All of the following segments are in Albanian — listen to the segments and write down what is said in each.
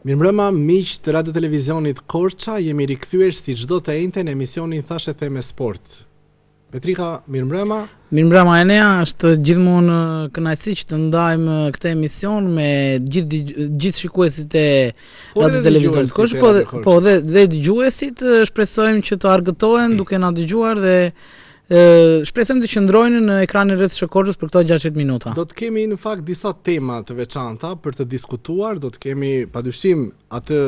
Mirëmbrëma miq të Radio Televizionit Korça, jemi rikthyer si çdo të enjte në emisionin Thashetheme Sport. Petrika, mirëmbrëma. Mirëmbrëma Enea, është gjithmonë kënaqësi që të ndajmë këtë emision me gjithë gjithë shikuesit e po, Radio Televizionit Korça, po dhe, po dhe dhe dëgjuesit shpresojmë që të argëtohen duke na dëgjuar dhe Shpresojmë të qëndrojnë në ekranin RTSH Korçës për këto 60 minuta. Do të kemi në fakt disa tema të veçanta për të diskutuar, do të kemi padyshim atë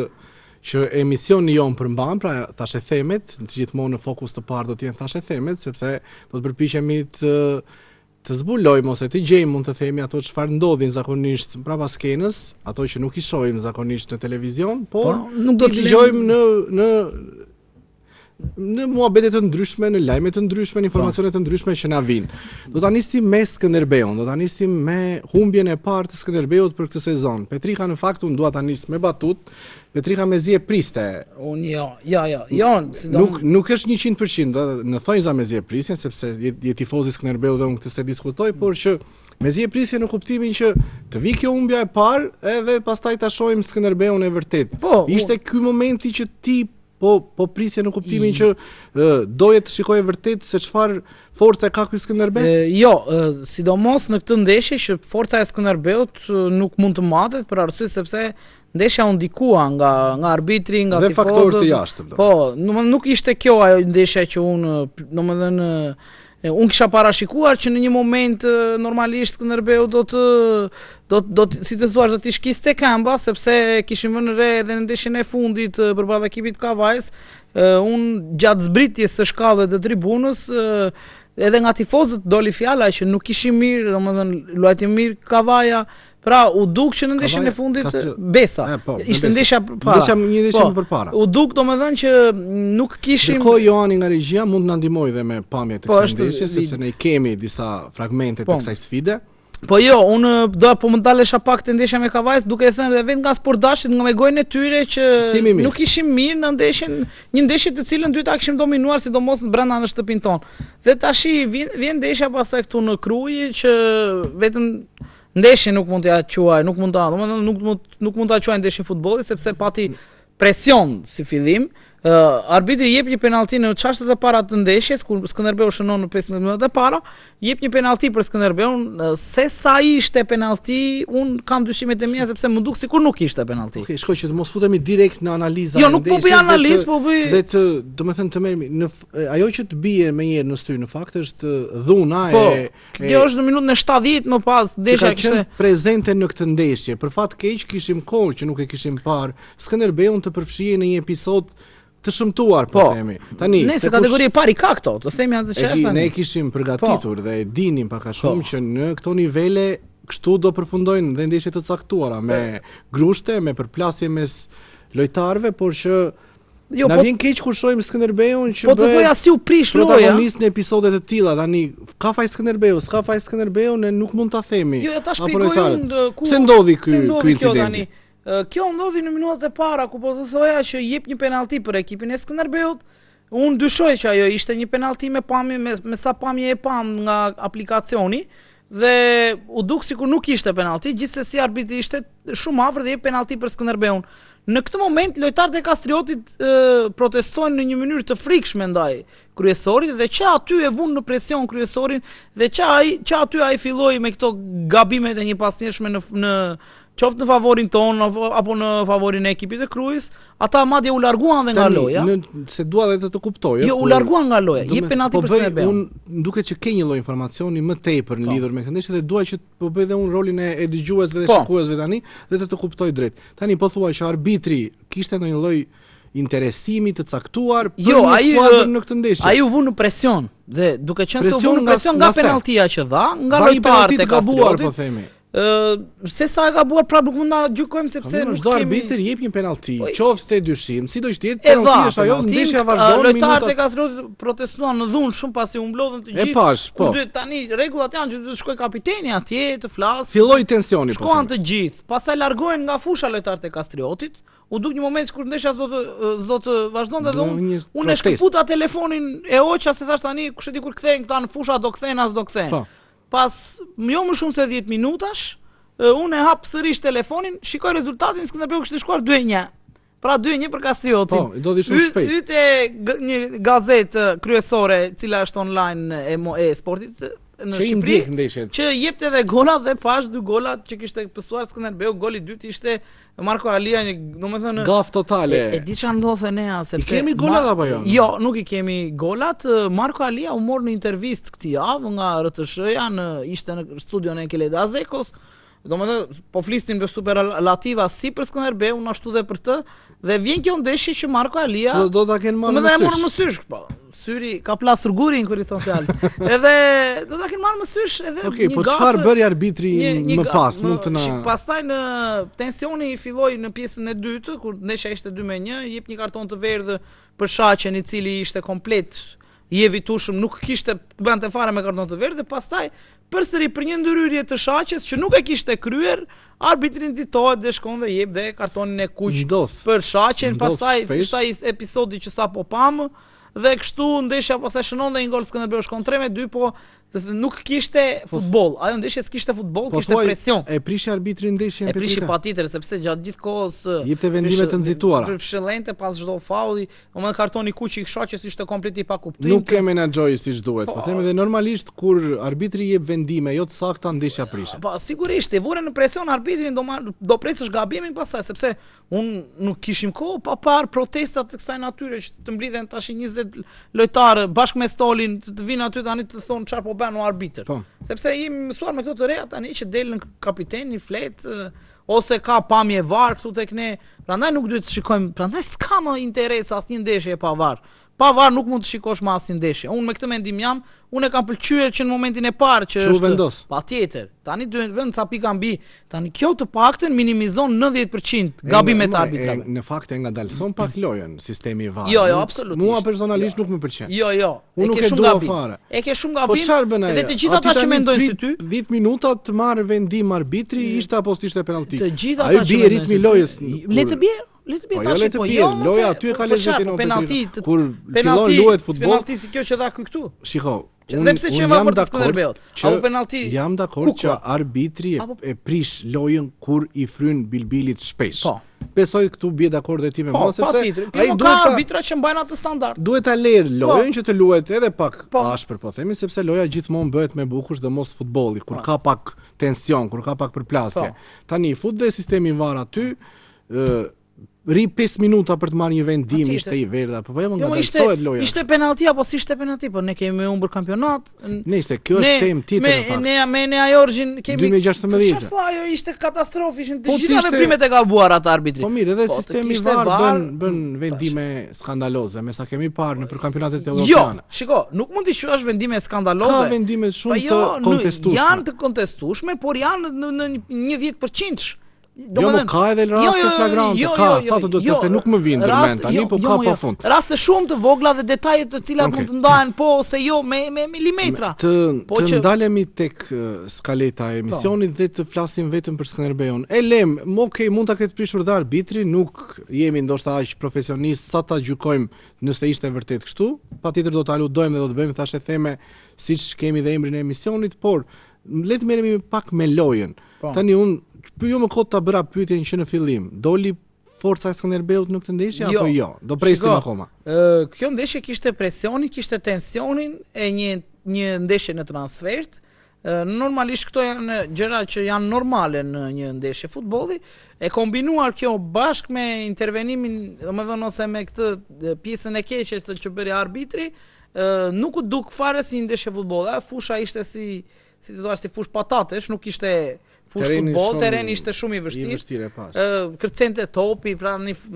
që emisioni jonë përmban, pra thashethemet, të gjithmonë në fokus të parë do të jenë thashethemet, sepse do të përpiqemi të të zbulojmë ose të gjejmë, mund të themi ato çfarë ndodhin zakonisht prapa skenës, ato që nuk i shohim zakonisht në televizion, por po, nuk do të dëgjojmë në në në muhabete të ndryshme, në lajme të ndryshme, në informacione të ndryshme që na vijnë. Do ta nisim me Skënderbeun, do ta nisim me humbjen e parë të Skënderbeut për këtë sezon. Petrika në fakt unë dua ta nis me batutë. Petrika mezi e priste. Unë jo, jo, jo, jo, si do Nuk nuk është 100%, do në thonjza mezi e prisje sepse je, je tifoz i Skënderbeut dhe unë këtë s'e diskutoj, por që mezi e prisje në kuptimin që të vi kjo humbja e parë edhe pastaj ta shohim Skënderbeun e vërtetë. Po, Ishte ky momenti që ti Po po prisje në kuptimin që doje të shikoje vërtet se çfarë force ka ky Skënderbe? Jo, sidomos në këtë ndeshje që forca e Skënderbeut nuk mund të matet për arsye sepse ndeshja u ndikua nga nga arbitri, nga tifozët. Dhe faktorë të jashtëm. Po, nuk nuk ishte kjo ajo ndeshja që unë, domethënë Unë kisha parashikuar që në një moment normalisht Skënderbeu do të do do të, si të thuash do t'i shkiste këmba sepse kishim vënë re edhe në ndeshjen e fundit përballë ekipit Kavajës, unë gjatë zbritjes së shkallëve të tribunës edhe nga tifozët doli fjala që nuk ishim mirë, domethënë luajti mirë Kavaja, Pra u duk që në ndeshjen e fundit Besa. E, po, ishte ndeshja përpara. Ndeshja një ndeshje po, më përpara. U duk domethënë që nuk kishim Ndërkohë Joani nga regjia mund të na ndihmojë dhe me pamjet e po, kësaj ndeshje sepse ne kemi disa fragmente po. të kësaj sfide. Po jo, unë do po më ndalesha pak te ndeshja me Kavajës duke e thënë edhe vetë nga sportdashit nga me gojën e tyre që nuk ishim mirë në ndeshjen, një ndeshje të cilën duhet ta kishim dominuar sidomos brenda në shtëpinë tonë. Dhe tashi vjen vjen ndeshja pastaj këtu në Krujë që vetëm Ndeshje nuk mund t'ia quaj, nuk mund ta, domethënë nuk mund nuk mund ta quaj ndeshje futbolli sepse pati presion si fillim. Uh, arbitri jep një penallti në çastet e para të ndeshjes kur Skënderbeu shënon në 15 minutat e para, jep një penallti për Skënderbeun, se sa ishte penallti, un kam dyshimet e mia sepse m'u duk sikur nuk ishte penallti. Okej, okay, shkoj që të mos futemi direkt në analiza Jo, nuk po bëj analizë, po bëj dhe të, domethënë të merremi në ajo që të bie menjëherë në sy në fakt është dhuna po, e Kjo është në minutën e 70 më pas ndeshja kishte qenë prezente në këtë ndeshje. Për fat keq kishim kohë që nuk e kishim parë Skënderbeun të përfshihej në një episod të shëmtuar, po, po themi. Tani, nëse kategori e parë i ka këto, të themi atë që është. Ne e kishim përgatitur po. dhe e dinim pak a shumë po. që në këto nivele kështu do përfundojnë dhe ndeshje të caktuara me grushte, me përplasje mes lojtarëve, por që Jo, Na po, vjen keq kur shohim Skënderbeun që po të thoja si u prish loja. Protagonist në episode të tilla, tani ka faj Skënderbeu, s'ka faj Skënderbeu, ne nuk mund ta themi. Jo, jo ta shpjegoj unë ku Pse ndodhi ky ky incident? Tani? Kjo ndodhi në minutat e para ku po të thoja që jep një penallti për ekipin e Skënderbeut. Unë dyshoj që ajo ishte një penallti me pamje me, me sa pamje e pamë nga aplikacioni dhe u duk sikur nuk ishte penallti, gjithsesi arbitri ishte shumë afër dhe jep penallti për Skënderbeun. Në këtë moment lojtarët e Kastriotit e, protestojnë në një mënyrë të frikshme ndaj kryesorit dhe që aty e vunë në presion kryesorin dhe që ai që aty ai filloi me këto gabimet e njëpasnjëshme në në qoftë në favorin tonë apo në favorin e ekipit të Krujës, ata madje u larguan dhe nga loja. Në, se dua edhe të të kuptoj. Jo, u larguan nga loja. Jep penallti po për Skënderbeun. Unë duket që ke një lloj informacioni më tepër në po. lidhur me këtë ndeshje dhe dua që po bëj dhe unë rolin e, e dëgjuesve dhe po. shikuesve tani dhe të të kuptoj drejt. Tani po thua që arbitri kishte ndonjë lloj interesimi të caktuar për jo, një skuadër në këtë ndeshje. Ai u vu në presion dhe duke qenë se u vu në presion nga penalltia që dha, nga lojtarët e gabuar, po themi. Ë se sa e gabuar prapë nuk mund ta gjykojmë sepse nuk çdo arbitër jep një penallti, po, qoftë e dyshim, sido që të jetë penallti është ajo, ndeshja vazhdon minuta. Lojtarët e Kastriotit protestuan në dhunë shumë pasi u mblodhën të gjithë. E pash, po. Kur tani rregullat janë që duhet të shkojë kapiteni atje të flasë. Filloi tensioni po. Shkuan të gjithë. Pastaj largohen nga fusha lojtarët e Kastriotit. U duk një moment sikur ndeshja s'do të s'do të vazhdonte dhe unë unë e shkëputa telefonin e hoqa se thash tani kush e di kur kthehen këta në fusha do kthehen a s'do kthehen. Po. Pas jo më shumë se 10 minutash, Unë e hap sërish telefonin, shikoj rezultatin, Skënderbeu kishte shkuar 2-1. Pra 2-1 për Kastriotin. Po, ndodhi shumë shpejt. Hyte një gazetë kryesore, e cila është online e, e sportit në që Shqipëri, ndeshjet. që jepte edhe gola dhe pash dy gola që kishte pësuar Skënderbeu, goli i dytë ishte Marko Alia, një, domethënë gafë totale. E, e di çfarë ndodh Enea sepse I kemi golat apo jo? Jo, nuk i kemi golat. Marko Alia u mor në intervistë këtë javë nga RTSH-ja në ishte në studion e Keleda Zekos. Domethënë po flisnin për superlativa si për Skënderbeun ashtu dhe për të dhe vjen kjo ndeshje që Marko Alia do, do ta kenë marrë mësysh. Domethënë e morën mësysh po. Syri ka plasur gurin kur i thon fjalë. Edhe do ta kenë marrë mësysh edhe okay, një po çfarë bëri arbitri një, një më pas, mund të na Pastaj në tensioni filloi në pjesën e dytë kur ndeshja ishte 2-1, jep një karton të verdhë për Shaqen i cili ishte komplet i evitueshëm, nuk kishte të bënte fare me karton të verdhë dhe pastaj përsëri për një ndërhyrje të Shaqes që nuk e kishte kryer, arbitri nxitohet dhe shkon dhe jep dhe kartonin e kuq Ndodh. për Shaqen, Ndodh pastaj shpesh. ishte ai episodi që sapo pamë dhe kështu ndeshja pastaj shënon dhe një gol Skënderbeu shkon 3 me 2, po të thënë, nuk kishte futboll. Ajo ndeshje s'kishte futboll, Po kishte thuaj, presion. E prishi arbitri ndeshjen E prishi Petrika? patjetër sepse gjatë gjithë kohës Jepte vendime të nxituara. Fshellente pas çdo faulli, domethënë kartoni i kuq i Shaqes ishte komplet i pakuptimtë. Nuk e menaxhoi siç duhet. Po Po. themi dhe normalisht kur arbitri jep vendime jo të sakta, ndeshja prishet. Po sigurisht e vure në presion arbitrin, do marr, do presësh gabimin pastaj sepse un nuk kishim kohë pa parë protesta të kësaj natyre që të mblidhen tash 20 lojtarë bashkë me stolin të, të vinë aty tani të thonë çfarë po bën o arbitër. Po. Sepse jemi mësuar me këto të reja tani që del në kapiteni flet ë, ose ka pamje VAR këtu tek ne. Prandaj nuk duhet të shikojmë, prandaj s'ka më interes asnjë ndeshje pa VAR. Pa VAR nuk mund të shikosh më asnjë ndeshje. Unë me këtë mendim jam, unë e kam pëlqyer që në momentin e parë që Që u është vendos. Patjetër. Tani duhet vënë ca pika mbi. Tani kjo të paktën minimizon 90% gabimet e E, arbitrave. Në fakt e ngadalson pak lojën sistemi i VAR. Jo, jo, Nuk- absolutisht. Mua personalisht Jo. nuk më pëlqen. Jo, jo. Unë E nuk ke e shumë dua gabim. fare. E ke shumë Po gabim. çfarë bën ai? Dhe të gjithë ata Aty që tani mendojnë si prit ty, 10 minuta të marrë vendim arbitri, ishte apo s'ishte penalti. Të gjithë ata Ai që bie mendojnë ritmi si ty, lojës. Le kur- të bie, le të bie Po jo tash, le të po bie, jo, mos loja e- aty e ka po çfarë, lezetin po o penalti, Petrika. të- Kur fillon penalti, luhet futboll, Penalti si kjo që dha ky këtu. Shiko, Që- unë dhe pse që unë e va jam për të dakord Skënderbeut? që Apo penalti Jam dakord Kukla? që arbitri e, Apo- e prish lojën kur i fryn bilbilit shpesh. Po. Besoj këtu bie dakord edhe ti me Po, mua sepse patjetër. ai Kjo duhet ka ta arbitra që mbajnë atë standard. duhet ta lerë lojën që të luhet edhe pak Po. ashpër, po themi, sepse loja gjithmonë bëhet me bukur, sidomos futbolli, kur Po. ka pak tension, kur ka pak përplasje. Po. Tani fut dhe sistemi VAR aty, ë ri 5 minuta për të marrë një vendim, Patjetër. ishte i verdha, po po jo, Jo, mo, ishte ngadalësohet loja. ishte penalti apo s'ishte penalti, po ne kemi humbur kampionat. n- Nëse kjo është temë tjetër me, në fakt. Ne me Nea Jorgjin kemi 2016. Po çfarë thua, ajo ishte katastrofë, ishin të Po, gjitha t'ishte- veprimet e gabuara të arbitrit. Po mirë, edhe Po, të sistemi kishte VAR VAR, bën bën vendime skandaloze, me sa kemi parë në për kampionatet Jo, europiane. shiko, nuk mund t'i quash vendime skandaloze. Ka vendime shumë Pa të jo, nuk- kontestueshme. Janë të kontestueshme, por janë në në një 10%. Do Jo, me mo thënë- ka edhe raste flagrante, jo, ka, jo, sa të duhet, jo, se nuk më vjen ndërmend rast- tani, jo, po jo, ka mo, pa jo. fund. Raste shumë të vogla dhe detaje të cilat Okej. mund të ndahen po ose jo me me milimetra. Të Po të që- ndalemi tek eh, skaleta e emisionit dhe të flasim vetëm për Skënderbeun. E lem, mo, okay, mund ta ketë prishur dhe arbitri, nuk jemi ndoshta aq profesionist sa ta gjykojmë nëse ishte vërtet kështu. Patjetër do të aludojmë dhe do të bëjmë thashë theme siç kemi dhe emrin e emisionit, por le të merremi pak me lojën. Po. Tani unë jo më kot ta bëra pyetjen që në fillim. Doli forca e Skënderbeut në këtë ndeshje Jo. apo jo? Do presim Shiko, akoma. Ë, kjo ndeshje kishte presionin, kishte tensionin e një një ndeshje në transfert. Ë, normalisht këto janë gjëra që janë normale në një ndeshje futbolli. E kombinuar kjo bashkë me intervenimin, domethënë ose me këtë e, pjesën e keqe të që bëri arbitri, ë, nuk u duk fare si një ndeshje futbolli. Ajo Fusha ishte si si të thuash si fush patatesh, nuk ishte fush Terreni futboll, shumë terreni ishte shumë i I vështirë. vështirë e pas. Ë, kërcente topi, pra një f-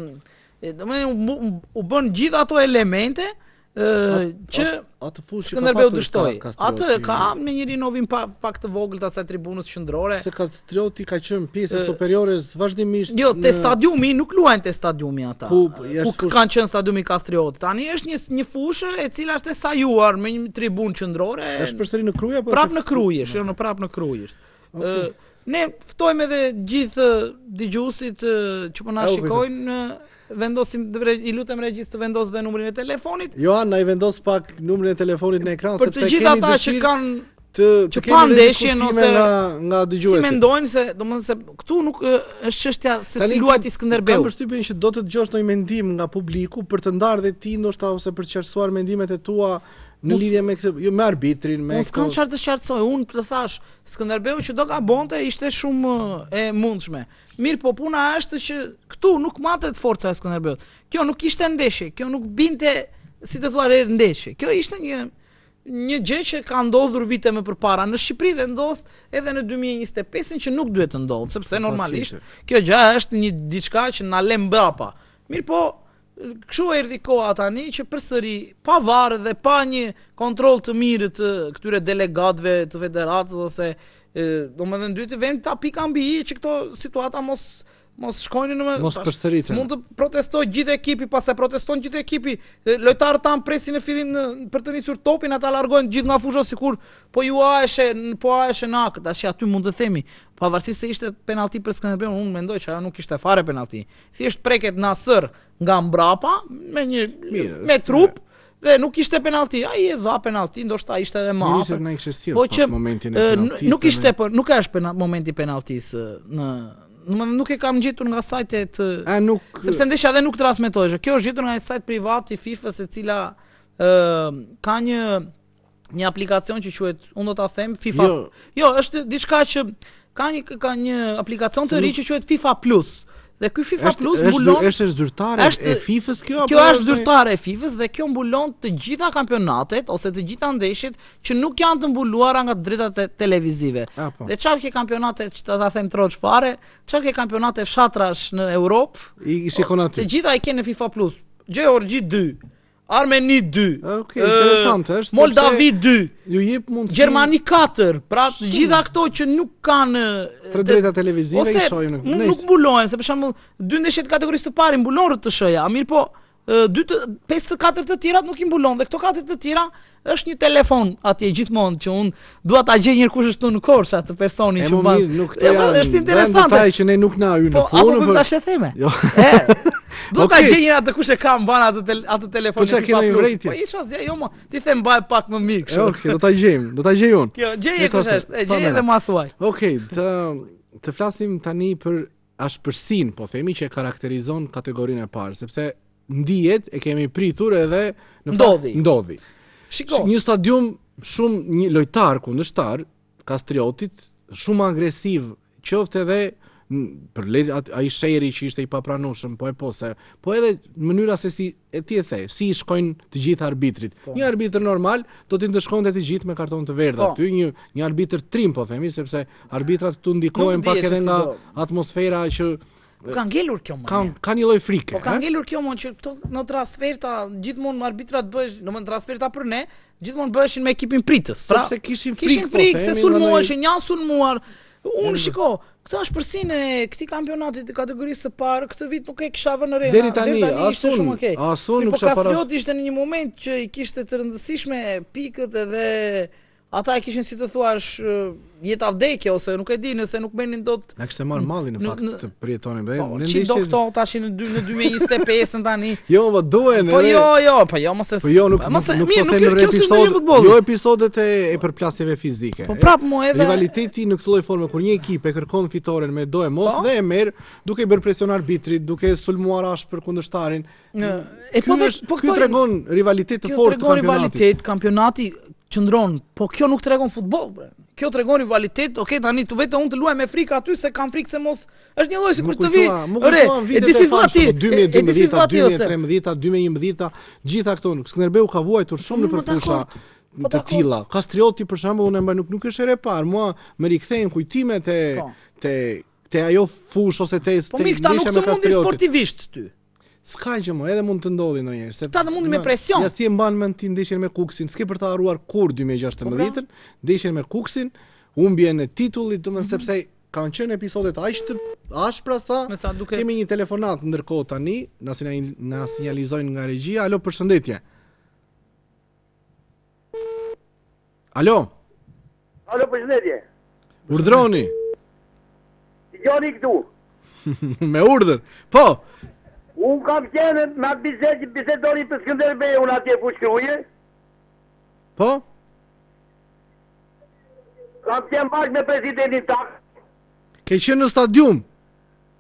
e, domethënë u, u, u bën gjithë ato elemente ë që atë fushë që ka Skënderbeu patur dështoi. ka- Kastrioti. Atë ka me një rinovim pa, pak të vogël të asaj tribunës qendrore. Se Kastrioti ka qenë pjesë e Ë, superiores vazhdimisht. Jo, te në- stadiumi nuk luajnë te stadiumi ata. Ku- jashtë ku fushë- kanë qenë stadiumi Kastriot. Tani është një një fushë e cila është e sajuar me një tribunë qendrore. Është përsëri në Krujë apo prap është në Krujë, është, jo në prap në Krujë. është. Ë, ne ftojmë edhe gjithë dëgjuesit ë, që po na E, u, shikojnë, ë, vendosim dhe i lutem regjist të vendos dhe numrin e telefonit Joan, na i vendos pak numrin e telefonit në ekran për të sepse gjithë kemi ata që dëshirë kanë Të të kemi pa ndeshjen ose nga nga dëgjuesit. Si mendojnë se, domethënë se këtu nuk është çështja se si luajti Skënderbeu. Kam përshtypjen që do të dëgjosh ndonjë mendim nga publiku për të ndarë dhe ti ndoshta ose për të qartësuar mendimet e tua në lidhje me këtë, jo me arbitrin, me Unë s'kam çfarë të qartësoj, unë të thash, Skënderbeu që do gabonte ishte shumë e mundshme. Mirëpo puna është që këtu nuk matet forca e Skënderbeut. Kjo nuk ishte ndeshje, kjo nuk binte si të thua erë ndeshje. Kjo ishte një një gjë që ka ndodhur vite më përpara në Shqipëri dhe ndodh edhe në 2025-ën që nuk duhet të ndodhë, sepse normalisht kjo gjë është një diçka që na lë mbrapa. Mirëpo, kështu erdhi koha tani që përsëri pa VAR dhe pa një kontroll të mirë të këtyre delegatëve të federatës ose domethënë duhet të vëmë ta pika mbi i që këto situata mos mos shkojnë në mos përsëriten. Mund të protestojë gjithë ekipi, pastaj proteston gjithë ekipi. Lojtarët tan presin në fillim në, për të nisur topin, ata largohen gjithë nga fusha sikur po ju aheshe, po aheshe në akë. Tash aty mund të themi, pavarësisht se ishte penallti për Skënderbeun, unë mendoj që ajo nuk ishte fare penallti. Thjesht preket Nasër nga mbrapa me një Mirë, me trup dhe nuk ishte penallti. Ai e dha penallti, ndoshta ishte edhe më afër. Mirë se na po që momentin e penalltisë. Nuk ishte po nuk është pena, momenti i penalltisë në Në nuk e kam gjetur nga sajtet A nuk sepse ndeshja edhe nuk transmetohej. Kjo është gjetur nga një sajt privat i FIFA-s e cila ë ka një një aplikacion që quhet, unë do ta them FIFA. Jo, jo është diçka që ka një ka një aplikacion të ri që quhet FIFA Plus. Dhe ky FIFA është, Plus mbulon është, është zyrtare është, e FIFA-s kjo apo? Kjo është zyrtare e FIFA-s dhe kjo mbulon të gjitha kampionatet ose të gjitha ndeshjet që nuk janë të mbuluara nga të drejtat e televizive. A, po. Dhe çfarë ke kampionate që ta, ta them troç fare, çfarë ke kampionate fshatrash në Europë? I, i shikon aty. Të gjitha i ke në FIFA Plus. Gjeorgji 2, Armeni 2. Okej, okay, interesant është. Moldavi 2. Ju jep mundësi. Gjermani 4. Pra të gjitha këto që nuk kanë të drejta televizive i shohim në. Ose nuk mbulohen, se për shembull dy ndeshje të kategorisë të parë mbulon RTS-ja, mirëpo dy të pesë të katër të tjerat nuk i mbulon dhe këto katër të tjera është një telefon atje gjithmonë që unë dua ta gjej një kush është në Korçë atë personi që mban. Nuk të janë. Është interesante. Detaj që ne nuk na hyjnë në po, punë. Po apo tash e theme. Jo. Do ta gjej një atë kush e ka mban atë tel, atë telefon. Po çka keni vërejtje? Po isha zja, jo mo, ti them mbaj pak më mirë kështu. Okej, do ta gjejmë, do ta gjej unë. Kjo, gjeje kush është, e gjeje dhe ma thuaj. Okej, të të flasim tani për ashpërsinë, po themi që e karakterizon kategorinë e parë, sepse ndihet, e kemi pritur edhe në ndodhi. Ndodhi. Shiko. Një stadium shumë një lojtar kundërshtar Kastriotit, shumë agresiv, qoftë edhe për le ai sherri që ishte i papranueshëm, po e po se, po edhe mënyra se si e ti e the, si i shkojnë të gjithë arbitrit. Po. Një arbitër normal do t'i ndëshkonte të gjithë me karton të verdhë po. aty, një një arbitër trim po themi, sepse arbitrat këtu ndikohen pak edhe nga atmosfera që Po ka ngelur kjo më. Ka ka një lloj frike. Po ka ngelur kjo më që këto në transferta gjithmonë arbitrat bëhesh, domethënë transferta për ne, gjithmonë bëheshin me ekipin pritës. Pra, sepse kishin frikë, kishin po frikë se sulmoheshin, janë sulmuar. Unë shiko, këtë ashpërsinë e këtij kampionati të kategorisë së parë, këtë vit nuk e kisha vënë re. Deri tani, deri tani ishte shumë okay. Asun nuk po kisha para. Kastrioti ishte në një moment që i kishte të rëndësishme pikët edhe Ata e kishin si të thuash jeta vdekje ose nuk e di nëse nuk merrnin dot. Na kishte marrë malli në fakt të përjetonim dhe po, në ndeshje. Do këto tash në dy në 2025-ën tani. Jo, po duhen Po jo, jo, po jo, mos e Po jo, nuk mos e mirë, nuk po kjo s'është futboll. Jo episodet e, e përplasjeve fizike. Po prap mo edhe rivaliteti në këtë lloj forme kur një ekip e kërkon fitoren me do e mos po? dhe e merr duke i bërë presion arbitrit, duke sulmuar ashpër kundërshtarin. Në, e po dhe, po këto tregon rivalitet të fortë të kampionatit. Rivalitet, kampionati qëndron, po kjo nuk tregon futboll, bre. Kjo tregon rivalitet, okay, tani të vete unë të luaj me frikë aty se kam frikë se mos është një lloj sikur të vi. Re, e di si thua ti, 2012, 2013, 2011, gjitha këto. Skënderbeu ka vuajtur shumë nëpër fusha po të tilla. Kastrioti për shembull unë e mbaj nuk nuk është herë e parë, mua më rikthehen kujtimet e po. te te ajo fushë ose te po te ndeshja me Kastriotin. Po sportivisht ty. S'ka gjë më, edhe mund të ndodhi ndonjëherë, se Këta të mundin me presion. Ja si e mban mend ti ndeshjen me Kukësin, s'ke për ta harruar kurrë 2016-ën, po pra. ndeshjen me Kukësin, humbjen e titullit, domethënë mm -hmm. sepse kanë qenë episodet aq të ashpra sa, Me sa duke... kemi një telefonatë ndërkohë tani, na na sinjalizojnë nga regjia. Alo, përshëndetje. Alo. Alo, përshëndetje. Urdhroni. Dëgjoni këtu. Me urdhër. Po. Unë kam qenë me atë bisedë që bisedoni për Skënderbeun atje Fushë-Krujë. Po. Kam qenë bashkë me presidentin Takaj. Ke qenë në stadium?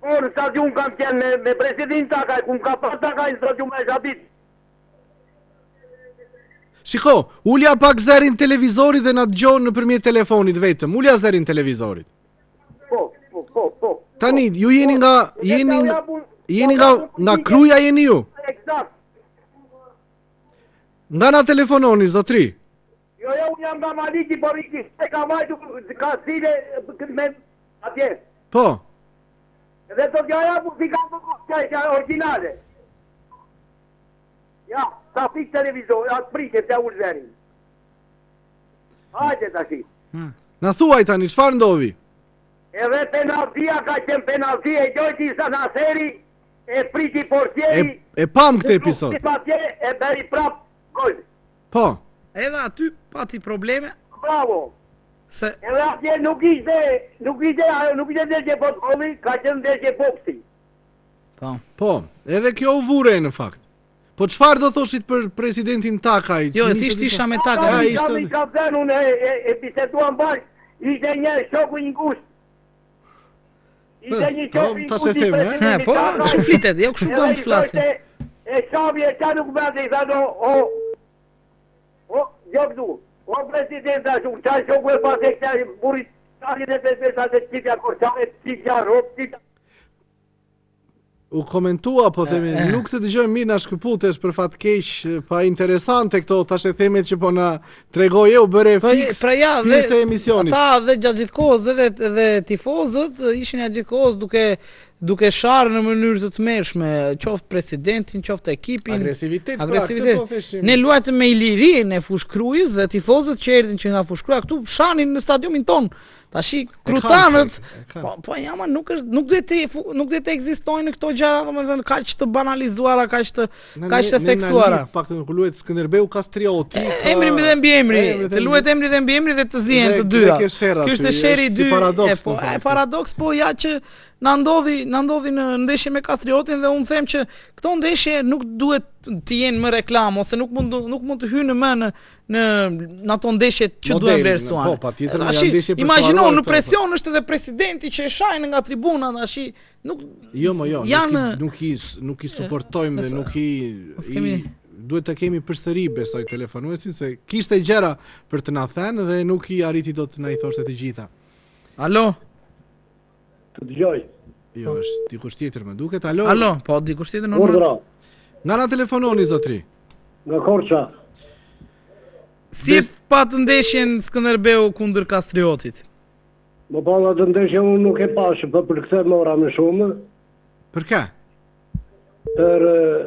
Po, në stadium kam qenë me, me presidentin Takaj, ku më ka pa Takaj në stadium e shabit. Shiko, ulja pak zërin televizorit dhe na dëgjo nëpërmjet telefonit vetëm. Ulja zërin televizorit. Po, po, po, po. Tani, ju jeni nga jeni nga jeni nga nga Kruja jeni ju? Eksakt. Nga na telefononi zotri? Jo, jo, unë jam nga Maliqi, por iki se ka vajtu, ka zile me atje. Po. Dhe do t'ja japu si ka më kështë, që originale. Ja, ta fik televizor, atë prike, t'ja ulë zerin. Hajde tashi. Hmm. Na thuaj tani, çfarë ndodhi? Edhe penaltia ka qenë penalti e gjojti sa Naseri, e priti portieri. E, e pam këtë episod. E, e bëri prap gol. Po. Edhe aty pati probleme. Bravo. Se edhe atje nuk ishte, nuk ishte ajo, nuk ishte ndeshje futbolli, ka qenë ndeshje boksi. Po. Po, edhe kjo u vure në fakt. Po çfarë do thoshit për presidentin Takaj? Jo, thjesht isha me Takaj. Ja, ishte. I kam thënë unë e, e, e biseduam bashkë, ishte një shoku i ngushtë. Ishte një po, shoku i ta se ngushtë i them, e? presidentit Po, Takaj. kështu flitet, jo kështu duam të flasim. E shabi e qa nuk bënte, i tha do, o, o, jo këtu, o president, thash unë, qa shoku e pas e këta, burrit, 75 vjeç, atë qitja korçare, qitja rob, qitja... U komentua, po themi, nuk të dëgjojmë mirë na shkëputesh për fat keq, pa interesante këto thashethemet që po na tregoj u bëre Po fiks. pra ja, dhe pjesë e emisionit. Ata dhe gjatë gjithë kohës edhe edhe tifozët ishin gjatë gjithë kohës duke duke sharë në mënyrë të tmerrshme, qoftë presidentin, qoftë ekipin. Agresivitet, pra, agresivitet. këtë po theshim. Ne luajtëm me Ilirinë e Fushkrujës dhe tifozët që erdhin që nga Fushkruja këtu shanin në stadiumin ton. Tashi krutanët, e kanë. po po ja, ma nuk është nuk duhet të nuk duhet të ekzistojnë këto gjëra, domethënë kaq të banalizuara, kaq të Ne- kaq të ne- ne na theksuara. lidh Pak të kur luhet Skënderbeu Kastrioti. ka- Emri dhe mbiemri, Emri dhe të luhet emri dhe mbiemri dhe të zihen Dhe- të dyja. dhe ke sherr Ky aty, është sherri i është si dy. paradoks, e, po, në fakt. e paradoks, po ja që na ndodhi, na ndodhi në ndeshje me Kastriotin dhe unë them që këto ndeshje nuk duhet të jenë më reklam ose nuk mund nuk mund të hyjnë më në në në ato ndeshje që Model, duhen vlerësuar. po, patjetër, Edhe janë tashi, ndeshje për të Imagjino mbaruar në këto, po. presion është edhe presidenti që e shajnë nga tribuna tash nuk Jo, mo jo, janë nuk i nuk i nuk i suportojmë dhe Nëse- nuk i mos kemi- i duhet të kemi përsëri besoj telefonuesin se kishte gjëra për të na thënë dhe nuk i arriti dot të na i thoshte të gjitha. Alo, Të dëgjoj. Jo, është dikush tjetër më duket. Alo. alo, po dikush tjetër normal. Urdhra, Nga na telefononi zotri. nga Korça. Si e pat ndeshjen Skënderbeu kundër Kastriotit? Më pa atë ndeshje unë nuk e pashë, po për këtë mora më shumë, Për kë? për eh,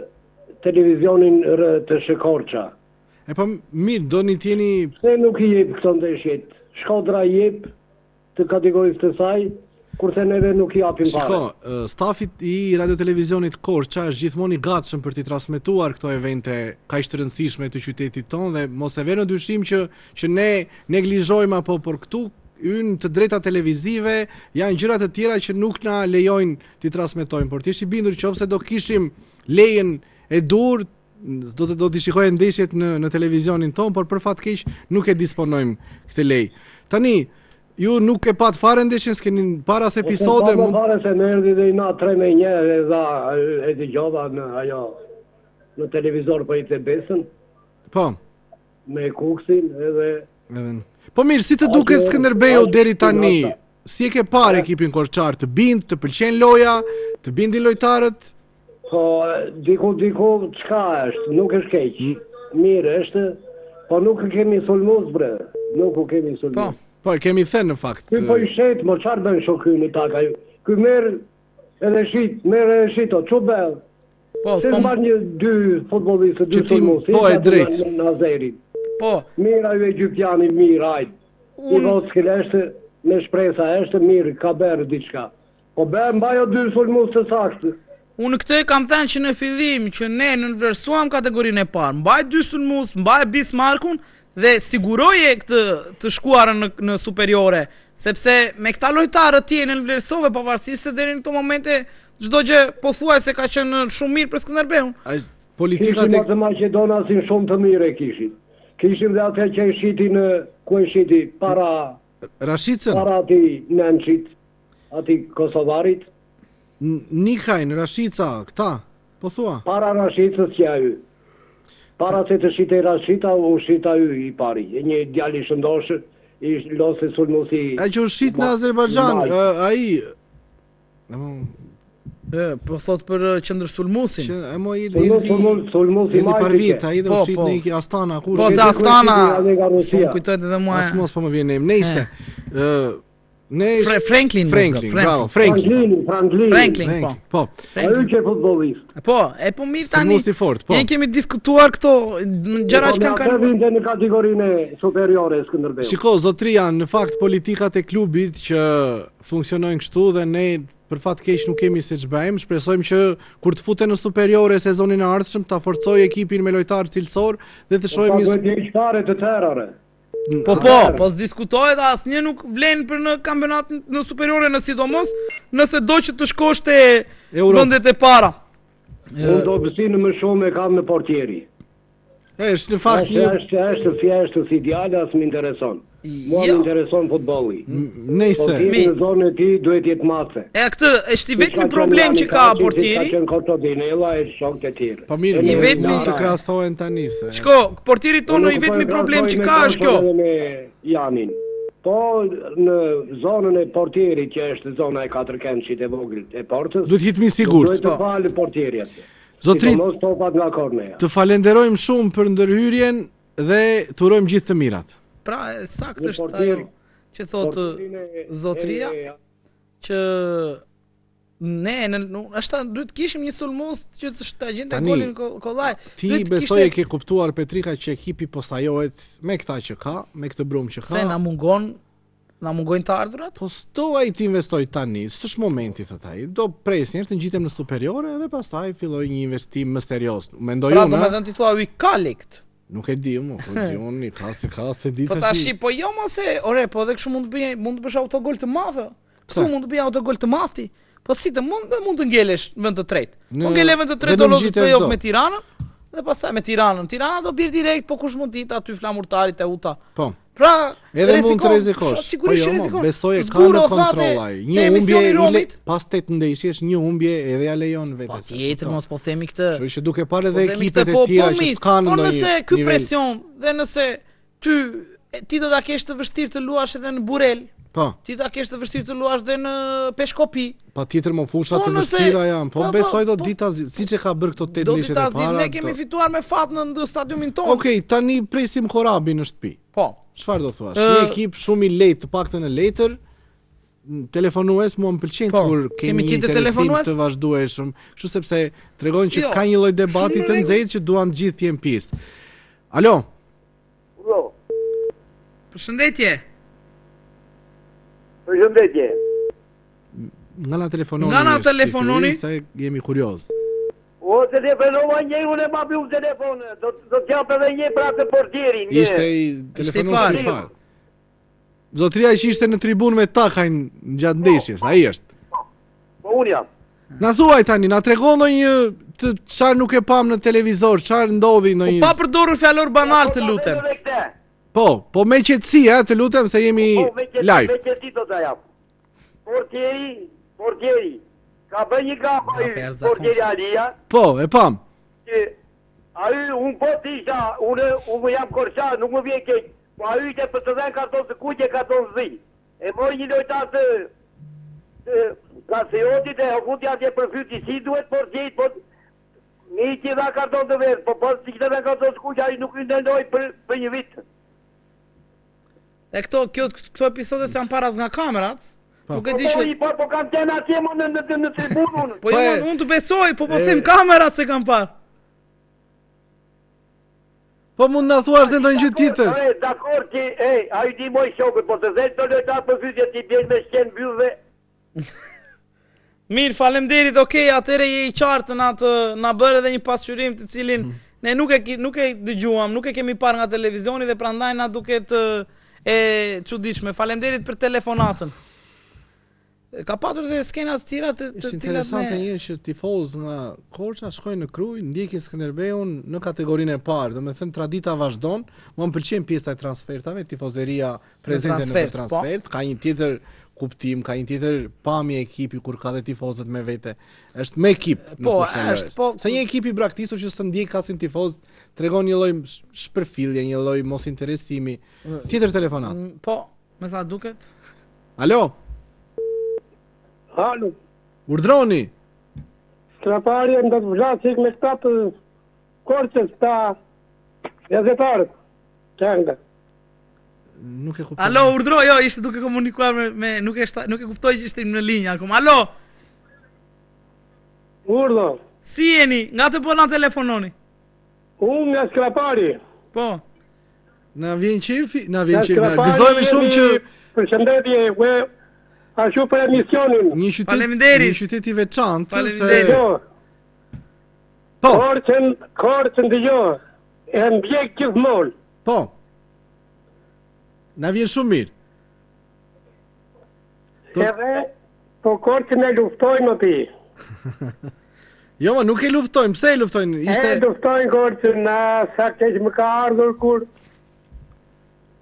televizionin RTS Korça. E po mirë, doni të jeni Pse nuk i jep këto ndeshjet? Shkodra i jep të kategorisë të saj, kurse neve nuk i japim fare. Shiko, ë, stafit i Radio Televizionit Korça është gjithmonë i gatshëm për t'i transmetuar këto evente kaq të rëndësishme të qytetit tonë dhe mos e vënë në dyshim që që ne neglizhojmë apo por këtu hyn të drejta televizive, janë gjëra të tjera që nuk na lejojnë t'i transmetojmë, por ti je i bindur qofse do kishim lejen e dur do të do t'i shikojmë ndeshjet në në televizionin ton, por për fat keq nuk e disponojmë këtë lejë. Tani ju nuk e pat fare ndeshjen, s'keni para as episode, Po, mund fare se më erdhi dhe i na 3 me 1 e dha e dëgjova në ajo në televizor po i besën Po. me Kuksin edhe Edhe. Po mirë, si të duket Ajo- Skënderbeu ajo- deri tani? ajo- Si e ke parë ekipin korçar? Të bind, të pëlqen loja, të bindin lojtarët? Po, diku, diku, çka është, nuk është keq. Mirë është, po nuk e kemi sulmues bre, nuk u kemi sulmues. Po. Po, e kemi thënë në fakt. Ky po i shet, mo çfarë bën shoky në takaj? Ky merr edhe shit, merr edhe shit, o çu bën? Po, Se s'po mban një dy futbollistë, dy Që ti- sulmues. po, e drejtë. Nazerin. po. Mirë ajo egjiptiani, mirë, hajt. I Unë vockël është, me shpresa është, mirë, ka bërë diçka. Po bë mbajo dy sulmues të saktë. Unë këtë e kam thënë që në fillim që ne nënvlerësuam kategorinë e parë. Mbaj dy sulmues, mbaj Bismarckun dhe siguroje këtë të shkuarën në, në superiore, sepse me këta lojtarë ti e nënvlerësove pavarësisht se deri në këto momente çdo gjë pothuajse ka qenë shumë mirë për Skënderbeun. Ai politikat Kishim e atë Maqedonasin shumë të mirë e kishim. Kishim dhe atë që e shiti në, ku e shiti para... Rashicën. Para atij Nençit, atij Kosovarit. Nikajn, Rashica, këta, po thua? Para Rashicës që ai. Para se të shitej Rashica, u shit ai i pari. Një djalë i shëndoshë, i lozte sulmuesi. Ai që u shit në Azerbajxhan, ai E, po thot për qendër sulmuesin. Që e mo i sulmues sulmuesi i par vjet, ai dhe u po, shit po. në Astana ku Po te Astana. Po më kujtohet edhe mua. As mos po më vjen emri. Nejse. Ë Ne Fre Franklin, Franklin, bravo, Franklin. Franklin, Franklin, po. Po. Ai që futbollist. Po, e po mirë tani. Sulmues i fort, po. Ne kemi diskutuar këto gjëra po, që kanë kaluar. Vinte në kategorinë superiore Skënderbeu. Shiko, zotria, në fakt politikat e klubit që funksionojnë kështu dhe ne për fat keq nuk kemi se ç'bëjmë, shpresojmë që kur të futen në superiore sezonin e ardhshëm ta forcojë ekipin me lojtarë cilësor dhe të po, shohim një Po duhet të fare të tërë. Po po, po s'diskutohet asnjë nuk vlen për në kampionatin në superiore në sidomos, nëse do që të shkosh te vendet e para. Unë dobësinë më shumë e kam në portieri. E, është në fakt një është është thjesht si djalë as më intereson. Mua më jo. intereson futbolli. Nëse portieri në zonën e tij duhet të jetë mace. E këtë është i vetmi problem që ka portieri. Ka qenë Koço Dinella e shokë të tjerë. Po mirë, i vetmi mund të krahasohen tani se. Shiko, portieri tonë i vetmi po problem që ka është kjo. Me Janin. Po në zonën e portierit që është zona e katërkëndëshit e vogël e portës. Duhet të jetë më i sigurt. Duhet të po. falë portieri atje. Zotri, Sidomos topat nga korneja. Të falenderojmë shumë për ndërhyrjen dhe të urojmë gjithë të mirat. Pra, e saktë është ajo që thotë zotria që ne në është duhet të kishim një sulmues që të ta gjente golin kollaj. Ti besoj e ke kuptuar Petrika që ekipi po sajohet me këta që ka, me këtë brumë që ka. Se na mungon Na mungojnë të ardhurat? Po s'do ai të investojë tani, s'është momenti thotë ai. Do pres një herë të ngjitem në superiore dhe pastaj filloj një investim më serioz. Mendoj pra, unë. Pra domethënë ti thua i ka lekt. Nuk e di unë, po di unë, i ka si ka se di Po tash po jo mos e, ore, po edhe kështu mund të bëj, mund të bësh autogol të madh. Pse mund të bëj autogol të madh ti? Po si të mund dhe mund të ngelesh në vend të tretë. Po ngele vend të tretë do lozësh play-off me Tiranën dhe pastaj me Tiranën. Tirana do bjerë direkt, po kush mund të jetë aty Flamurtari Teuta. Po. Pra, edhe mund të rrezikosh. Sigurisht po jo, rrezikon. Besoj e ka në kontroll ai. Një humbje i le, pas 8 ndeshjesh, një humbje edhe ja lejon vetes. Po tjetër mos po themi këtë. Kështu që duke parë edhe po ekipet e po, tjera po, që s'kanë po ndonjë. Po nëse ky presion dhe nëse ty ti do ta kesh të vështirë të luash edhe në Burrel. Po. Ti do ta kesh të vështirë të luash dhe në Peshkopi. Patjetër mo fusha po, të vështira janë, po, po besoj do po, dita siç e ka bërë këto tetë ndeshjet e para. Do dita ne kemi fituar me fat në, në stadiumin tonë. Okej, okay, tani presim Korabin në shtëpi. Po. Çfarë do thuash? Një ekip shumë i lehtë, të paktën në letër, telefonues mua më pëlqen po, kur kemi një interesim të vazhdueshëm, kështu sepse tregon që jo, ka një lloj debati të nxehtë që duan të gjithë të jenë pjesë. Alo. Alo. Përshëndetje. Përshëndetje. Nga na telefononi. Nga na telefononi? Se jemi kurioz. O, telefonova një, unë e ma bëjum telefon, do, do t'jap edhe një pra të portierin. Një. Ishte i telefonuesi i parë. Zotria që ishte në tribunë me Takajn gjatë po. ndeshjes, ai është. Po, po unë jam. Na thuaj tani, na trego ndonjë të çfarë nuk e pam në televizor, çfarë ndodhi ndonjë. Po pa përdorur fjalor banal të lutem. Po, po me qetësi, ë, të lutem se jemi po, po, me qetësi, live. Me qetësi do ta jap. Portieri, portieri. Ka bërë një gafë ai, portieri Alia. Po, e pam. Që ai un po të isha, unë unë jam korçar, nuk më vjen keq. Po ai ishte për të dhënë karton të kuq e karton zi. E mori një lojtar të të Kastriotit e futi atje për fyti si duhet portierit, po mirë që i dha karton të verdhë, po po si kishte dhënë karton të kuq ai nuk hyn në lojë për për një vit. E këto kjo këto episode s'janë parë as nga kamerat. Po. Nuk e di po, që po po kam qenë atje më në në në tribunë unë. Po jo, unë të besoj, po po them kamerat s'e kanë parë. Po mund na thuash dhe ndonjë gjë tjetër. E, dakor ti, e, ai di moj shokët, po të zënë të lojtar për fytje ti bjen me shqen mbyllve. Mirë, faleminderit. Okej, atëherë je i qartë në atë na bëre edhe një pasqyrim të cilin mm. ne nuk e nuk e dëgjuam, nuk e kemi parë nga televizioni dhe prandaj na duket e çuditshme. Faleminderit për telefonatën. Ka patur dhe skena të tjera të, të Është cilat interesante ne një që tifozë nga Korça shkojnë në Krujë, ndjekin Skënderbeun në kategorinë e parë. Domethënë tradita vazhdon. Mua më pëlqen pjesa e transfertave, tifozeria prezente në transfert, po. transfert, ka një tjetër kuptim, ka një tjetër pamje ekipi kur ka dhe tifozët me vete. Është me ekip në Po, fushën e është, lojës. po. Se një ekip i braktisur që s'të ndjek asin tifoz, tregon një lloj sh- shpërfillje, një lloj mosinteresimi. Tjetër telefonat. Mm, Po, me sa duket. Alo, Alo, urdhroni. Skrapari do të vlasik me këta të Korçës, këta gazetarët. Qenda. Nuk e kuptoj. Alo, urdhro, jo, ishte duke komunikuar me, me nuk e shta, nuk e kuptoj që ishte në linjë akoma. Alo, Urdhë, si jeni? Nga të po na telefononi? unë nga Skrapari. Po. Na vjen qefi, na vjen Nga qefi. Na Skrapari gëzohemi shumë jemi që Përshëndetje, ue, ashtu për emisionin. një qytet Faleminderit. një qytet i veçantë se Faleminderit. Jo, Po, Korçën, Korçën dëgjoj. E ndjek gjithmonë. po. Na vjen shumë mirë. Do- Edhe po Korçën e luftojnë o ti. Jo, ma nuk e luftojnë. Pse e luftojnë? Ishte E luftojnë Korçën, na sa keq më ka ardhur kur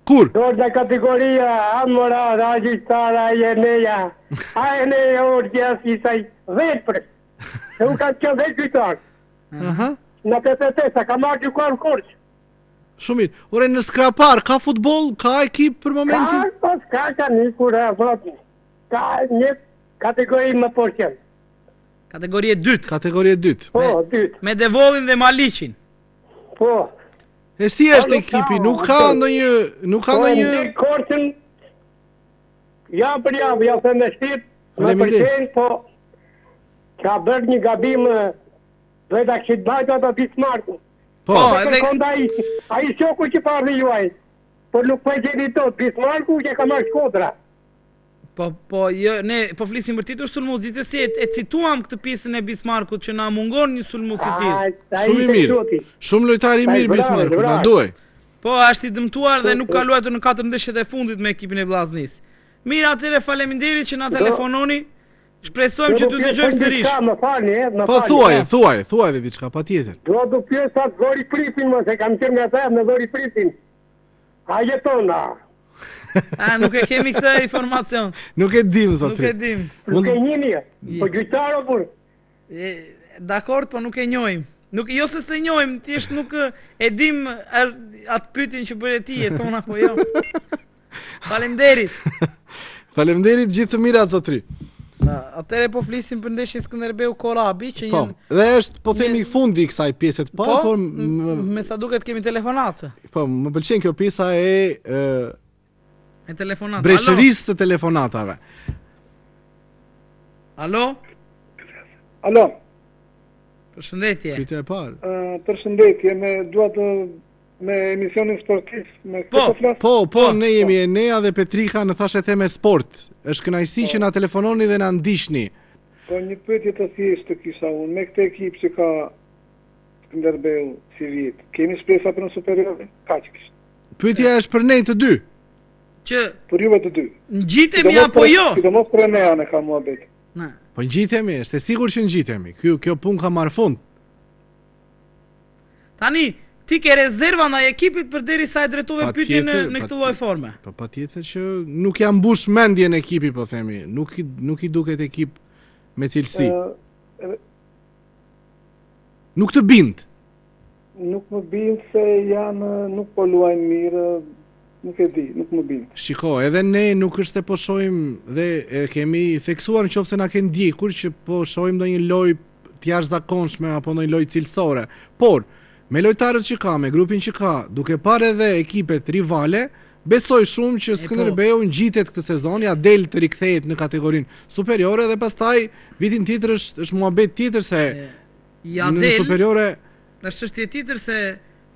kur? Do nga kategoria Amora, Ragjistara, Eneja, A Eneja, Orgjas, Isaj, vetë për. Se unë kam qenë vetë gjyqtar. Aha. Në 85, ka marrë gjyqtar në Korçë. Shumë mirë. Ore në Skrapar ka futboll, ka ekip për Ka, momentin? po s'ka ka nikur, e, vot. Ka një kategori më poshtë. janë. Kategori e dytë. Kategori e dytë. Po, dytë. Me Devollin dhe Maliqin. Po. E si është nuk ekipi? ka, Nuk ka po. ndonjë, nuk ka Po, ndonjë ndjek Korçën javë për javë, ja them me shpirт, më Faleminderit. pëlqen, po ka bërë një gabim e, duhet ta kishit mbajtur ato Bismarcku. Po. Po, E edhe- kërkon ai, ai shoku që parli juaj. Po nuk po e gjeni dot Bismarcku që ka marrë Shkodra. Po, po, jo, ne po flisim për tjetër sulmues, gjithsesi e, e cituam këtë pjesën e Bismarckut që na mungon një sulmues i tillë. Ai, ai Shumë i ishte mirë. zoti. Shumë lojtar i Ai, mirë bravo, Bismarcku, na bravo. duhej. Po, është i dëmtuar dhe nuk ka luajtur në katër ndeshjet e fundit me ekipin e Vllaznisë. Mirë, atëherë faleminderit që na telefononi. Shpresojmë që Do t'ju pyes dëgjojmë për sërish. diçka, Më falni, e, më Po falni. thuaj, thuaj, thuaj edhe diçka patjetër. Do të pyes atë Zori Prifin, mos e kam qenë nga ta me Zori Prifin. A jeton a? A nuk e kemi këtë informacion. Nuk e dim Nuk zotri. e dim. Nuk Mund e njini. Po gjyqtar o burr. E, dakord, po nuk e njohim. Nuk jo se se njohim, thjesht nuk e, e dim er, atë pyetjen që bëre ti, jeton apo jo. Faleminderit. Faleminderit gjithë të mirat zotri. Atëherë po flisim për ndeshjen Skënderbeu Korabi që Po, një dhe është po themi një- fundi i kësaj pjese të parë, Po, por m- më, me sa duket kemi telefonatë. po më pëlqen kjo pjesa e, e E telefonatë. breshërisë së telefonatave. Alo. Alo. Alo, Përshëndetje. Pyetja e parë. ë, përshëndetje, me dua të me emisionin sportiv, me Po, këtë po flas. Po, po, Po, ne jemi Enea dhe Petrika në thashë theme sport. Është kënaqësi që na telefononi dhe na ndiqni. Po një pyetje të thjeshtë të kisha unë, me këtë ekip që ka Skënderbeu si vjet, kemi shpresa për në superiore? Kaq kishte. Pyetja është për ne të dy. Që Për juve të dy. ngjitemi Sidomos apo për- jo? Sidomos për Enean e ka muhabet. Na. Po ngjitemi, është e sigurt që ngjitemi. Kjo kjo punë ka marrë fund. Tani ti ke rezerva ndaj ekipit përderisa e drejtove Patjetër, pyetjen në, në këtë patjetër. lloj forme. Po patjetër që nuk ja mbush mendjen ekipi, po themi. Nuk i nuk i duket ekip me cilësi. Ë, edhe Nuk të bind. nuk më bind se janë nuk po luajnë mirë, nuk e di, nuk më bind. Shiko, edhe ne nuk është se po shohim dhe e kemi theksuar në qoftë se na ke ndjekur që po shohim ndonjë lojë të jashtëzakonshme apo ndonjë lojë cilësore. Por me lojtarët që ka, me grupin që ka, duke parë edhe ekipet rivale, besoj shumë që po. Skënderbeu ngjitet këtë sezon, ja del të rikthehet në kategorinë superiore dhe pastaj vitin tjetër është është muhabet tjetër se Ja në del. superiore Është çështje tjetër se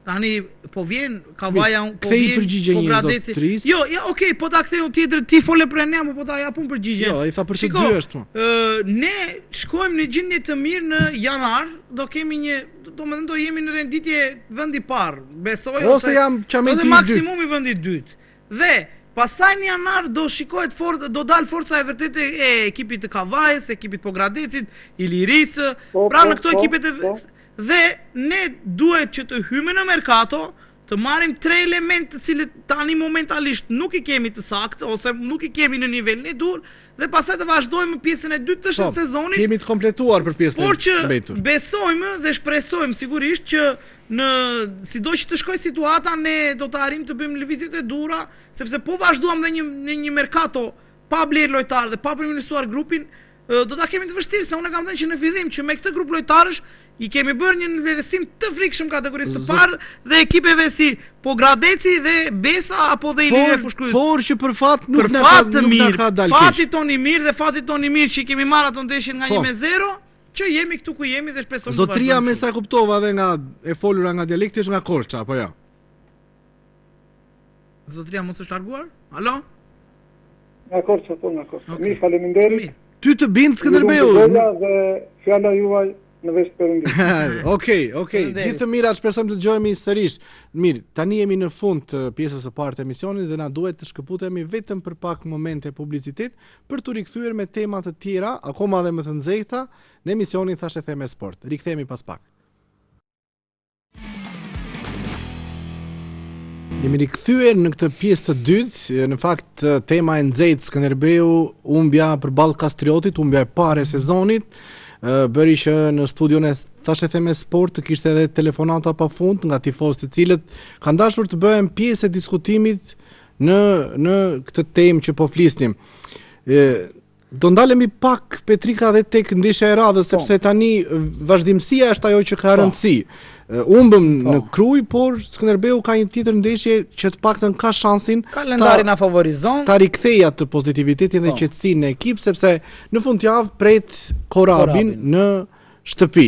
tani po vjen Kavaja, po kthej vjen përgjigje po një Gradeci. zotris. Jo, ja, okay, po ta ktheu tjetër, ti fole për Enea, po po ta japun përgjigje. Jo, ai tha për të Shiko, dy është, mo. ë, ne shkojmë në gjendje të mirë në janar, do kemi një, do më thënë do jemi në renditje vendi i parë, besoj Ose jam qameti ose i dytë. maksimumi vendi i dytë. Dhe Pastaj në janar do shikohet fort, do dalë forca e vërtetë e ekipit të Kavajës, ekipit Pogradecit, Ilirisë, po, pra po, në këto po, ekipet e po. Dhe ne duhet që të hyjmë në merkato, të marrim tre elementë të cilët tani momentalisht nuk i kemi të saktë ose nuk i kemi në nivelin e duhur dhe pastaj të vazhdojmë pjesën e dytë të po, sezonit. Kemi të kompletuar për pjesën e mbetur. Por që besojmë dhe shpresojmë sigurisht që në sido që të shkojë situata ne do të arrijmë të bëjmë lëvizjet e duhura, sepse po vazhduam dhe një në një merkato pa blerë lojtarë dhe pa përmirësuar grupin, do ta kemi të vështirë se unë e kam thënë që në fillim që me këtë grup lojtarësh i kemi bërë një vlerësim të frikshëm kategorisë së parë dhe ekipeve si Pogradeci dhe Besa apo dhe Iliria Fushë-Krujës. Por që për fat nuk na ka nuk na ka dalë keq. Fati tonë i mirë dhe fati tonë i mirë që i kemi marrë ato ndeshjet nga 1 me 0, që jemi këtu ku jemi dhe shpresojmë të Zotria me sa kuptova dhe nga e folura nga dialekti është nga Korça apo jo? Zotria mos është larguar? Alo? Nga Korça, po nga Korça. Okay. Mirë, faleminderit. Ty të bind Skënderbeu. Dhe fjala juaj në vesh të Perëndisë. Okej, okej. Gjithë të mirat shpresojmë të dëgjohemi sërish. Mirë, tani jemi në fund të pjesës së parë të emisionit dhe na duhet të shkëputemi vetëm për pak momente publicitet për t'u rikthyer me tema të tjera, akoma dhe më të nxehta, në emisionin Thashetheme Sport. Rikthehemi pas pak. Jemi rikthyer në këtë pjesë të dytë, në fakt tema e nxehtë Skënderbeu, humbja përballë Kastriotit, humbja e parë e sezonit, bëri që në studion e Thashetheme Sport të kishte edhe telefonata pa fund nga tifozë të cilët kanë dashur të bëhen pjesë e diskutimit në në këtë temë që po flisnim. Ë Do ndalemi pak Petrika dhe tek ndeshja e radhës po. sepse tani vazhdimësia është ajo që ka po. rëndësi. Humbëm po. në Krujë, por Skënderbeu ka një tjetër ndeshje që të paktën ka shansin kalendari na favorizon. Ta rikthejë atë pozitivitetin dhe po. qetësinë në ekip sepse në fundjavë pret Korabin, Korabin në shtëpi.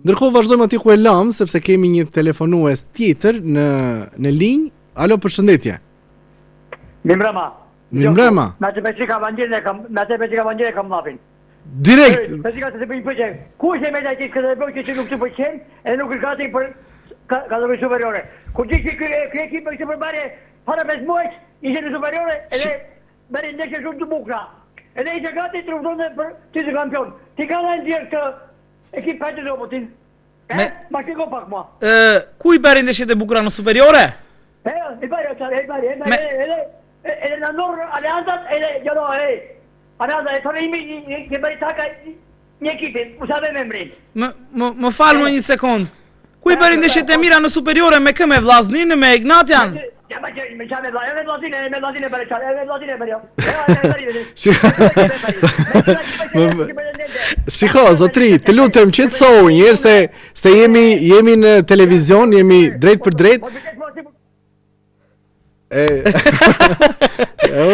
Ndërkohë vazhdojmë aty ku e lamë sepse kemi një telefonues tjetër në në linjë. Alo, përshëndetje. Mirëmbrëma. Mirëmbrëma. Me atë Petrika Vangjelin e kam, me atë Petrika Vangjelin e kam llafin. Direkt. Petrika të të bëj pyetje. Ku është e meta e Skënderbeut që që nuk të pëlqen e nuk është gati për kategori superiore. Kur di që ky ky ekip me këtë përbërje para 5 muajsh ishte në superiore edhe bëri ndeshje shumë të bukura. Edhe ishte gati të luftonte për titull kampion. Ti ka ndonjë nxjerr këtë ekip kaq të dobët. Me ma shpjego pak mua. Ë, ku i bëri ndeshjet e bukura në superiore? E, i bëri, e bëri, e bëri, edhe edhe në ndor aleancat, edhe jo, jo, e. Aleanca e thonë imi që bëri taka një ekipi, u sa vë emrin. Më më më fal më një sekond. Ku i bëri ndeshjet e mira në superiore me kë me Vllazninë, me Egnatian? Ja ma që me çfarë vllai, edhe Vllazninë, me Vllazninë bëri çfarë, edhe Vllazninë bëri. Shiko, zotri, të lutem qetësohu një herë se se jemi jemi në televizion, jemi drejt për drejt. E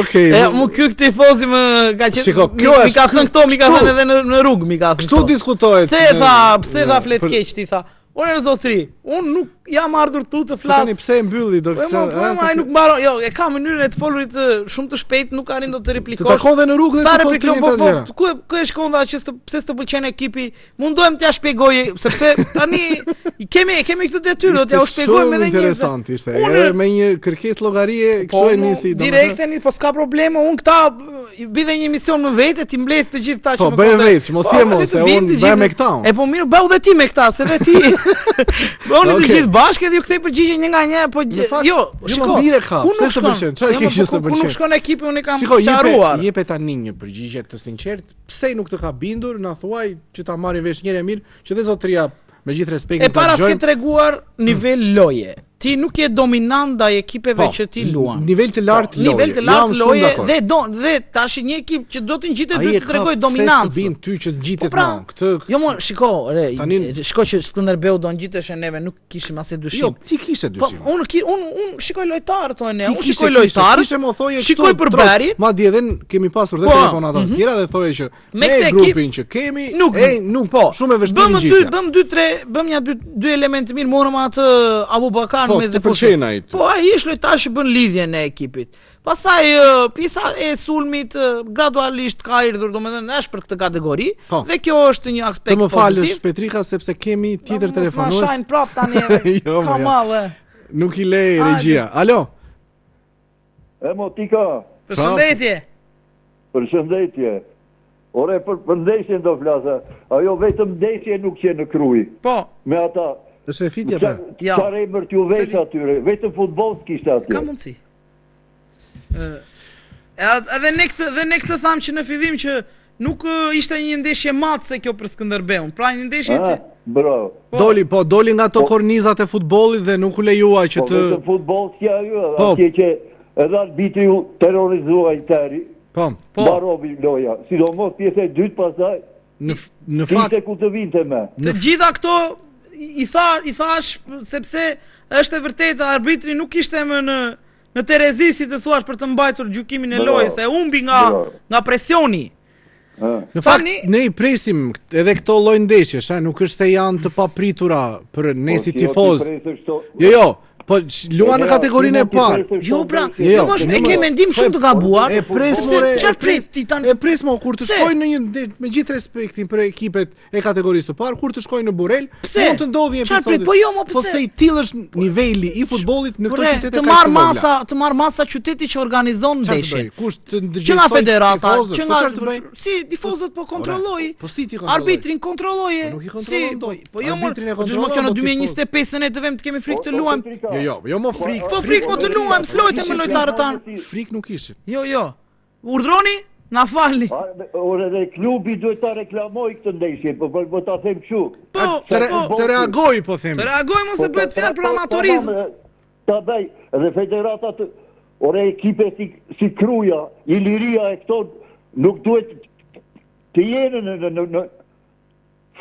Okej. E mu ky tifozi më ka qenë. Shiko, kjo është. Mi ka thënë këto, mi ka thënë edhe në në rrugë, mi ka thënë. Kështu diskutohet. Pse e tha, pse tha flet keq ti tha. Ore zotri, unë nuk jam ardhur këtu të flas. Tani pse e mbylli do të po, po, po, ai nuk mbaron. Jo, e ka mënyrën e të folurit shumë të shpejt, nuk arrin dot të replikosh. Të takon dhe në rrugë dhe të thotë të po, po, ku ku e shkon dha që pse s'të pëlqen ekipi? Mundohem t'ia shpjegoj sepse tani i kemi e kemi këtë detyrë, do t'ia shpjegojmë edhe një. Interesant ishte. Edhe me një kërkesë llogarie po, kështu e nisi domethënë. Direkt e nis, po s'ka probleme, unë këta bi dhe një emision më vete, t'i mbledh të gjithë këta që po, më Po bëj vetë, mos je mos, se unë bëj me këta. E po mirë, bëu dhe ti me këta, se dhe ti. Bëuni të gjithë bashkë edhe ju kthej përgjigje një nga një, po jo, jo, shiko. Mirë ka. Pse s'të pëlqen? Çfarë ke që s'të pëlqen? Ku nuk shkon ekipi, unë kam sqaruar. Jepe, jepe tani një përgjigje të sinqertë, pse nuk të ka bindur, na thuaj që ta marrim vesh njëherë e mirë, që dhe zotria me gjithë respektin E para s'ke treguar nivel loje. Ti nuk je dominant ndaj ekipeve po, që ti luan. Nivel të lartë po, loje. Nivel të lartë loje dhe do dhe tash një ekip që do të ngjitet duhet të tregojë dominancë. Pse bind ty që të ngjitet po pra, më? Këtë Jo mo, shiko, re, Tani... shiko që Skënderbeu do ngjitesh e neve nuk kishim asnjë dyshim. Jo, ti kishe po, dyshim. Po unë ki unë unë shikoj lojtarët tonë, ne, unë shikoj lojtarët. Kishe më thoje shikoj përbërjen. Madje edhe kemi pasur dhe po, telefonata të mhm. tjera dhe thoje që me, me grupin që kemi, nuk, e, nuk po, shumë e vështirë bëmë dy, bëmë dy tre, bëmë një dy dy elementë të mirë, morëm atë Abu Bakar po, në mes të fushës. Po ai është lojtar që bën lidhjen e ekipit. Pastaj pjesa e sulmit gradualisht ka ardhur, domethënë është për këtë kategori po. dhe kjo është një aspekt pozitiv. Të më falësh Petrika sepse kemi tjetër telefonues. Mos na shajn prap tani. jo, ka jo. mallë. Nuk i le regjia. Alo. E mo tika. Përshëndetje. Përshëndetje. Ore për, për ndeshjen do flas. Ajo vetëm ndeshje nuk qe në Krujë. Po. Me ata. Është e fitja pa. Ja. Çfarë emër t'ju vesh atyre? Vetëm futboll s'kishte atje. Ka mundësi. Ë edhe ne këtë dhe ne këtë thamë që në fillim që nuk ishte një ndeshje matëse kjo për Skënderbeun. Pra një ndeshje që Bravo. Po. Doli, po doli nga ato po. kornizat e futbollit dhe nuk u lejua që po, të Po vetëm futboll si ajo, po. atje që edhe arbitri u terrorizua Interi. Po. Po. Mbarovi loja, sidomos pjesa e dytë pastaj. Në në fakt ku të vinte më. Të gjitha këto i tha i thash sepse është e vërtetë arbitri nuk ishte më në në terezi si të thuash për të mbajtur gjykimin e lojës, e humbi nga nga presioni. Në fakt ne i presim edhe këto lloj ndeshjesh, a nuk është se janë të papritura për ne po, si tifoz. Jo, jo, po luan në kategorinë e parë. Jo, pra, jo, jo, mos e ke mendim shumë të po, gabuar. E pres more, çfarë pret ti tani? E pres mo kur të shkojnë në një me gjithë respektin për ekipet e kategorisë së parë, kur të shkojnë në Burrel, mund të ndodhi episodi. Çfarë Po jo, mo pse? Po se i tillë është niveli i futbollit në këto qytete të marr masa, të marr masa qyteti që organizon ndeshjen. Kush të ndërgjegjësojë? Që nga federata, që nga po si tifozët po kontrolloj. Po si ti kontrolloj? Arbitrin kontrolloje. Po nuk i kontrollon dot. Po jo, mo, po ç'është kjo në 2025 ne të vem të kemi frikë të luajmë. Jo, jo, jo mo frikë. Po frikë po të luajmë, s'luajtëm me lojtarët tanë. Frikë nuk ishte. Jo, jo. Urdhroni? Na falni. Ore dhe klubi duhet ta reklamoj këtë ndeshje, po po, po ta them kështu. Po, të, po, të reagoj, po themi. Të reagoj mos e po, bëhet fjalë për amatorizëm. Ta bëj dhe federata të ore ekipe si si Kruja, Iliria e këto nuk duhet të jenë në në në, në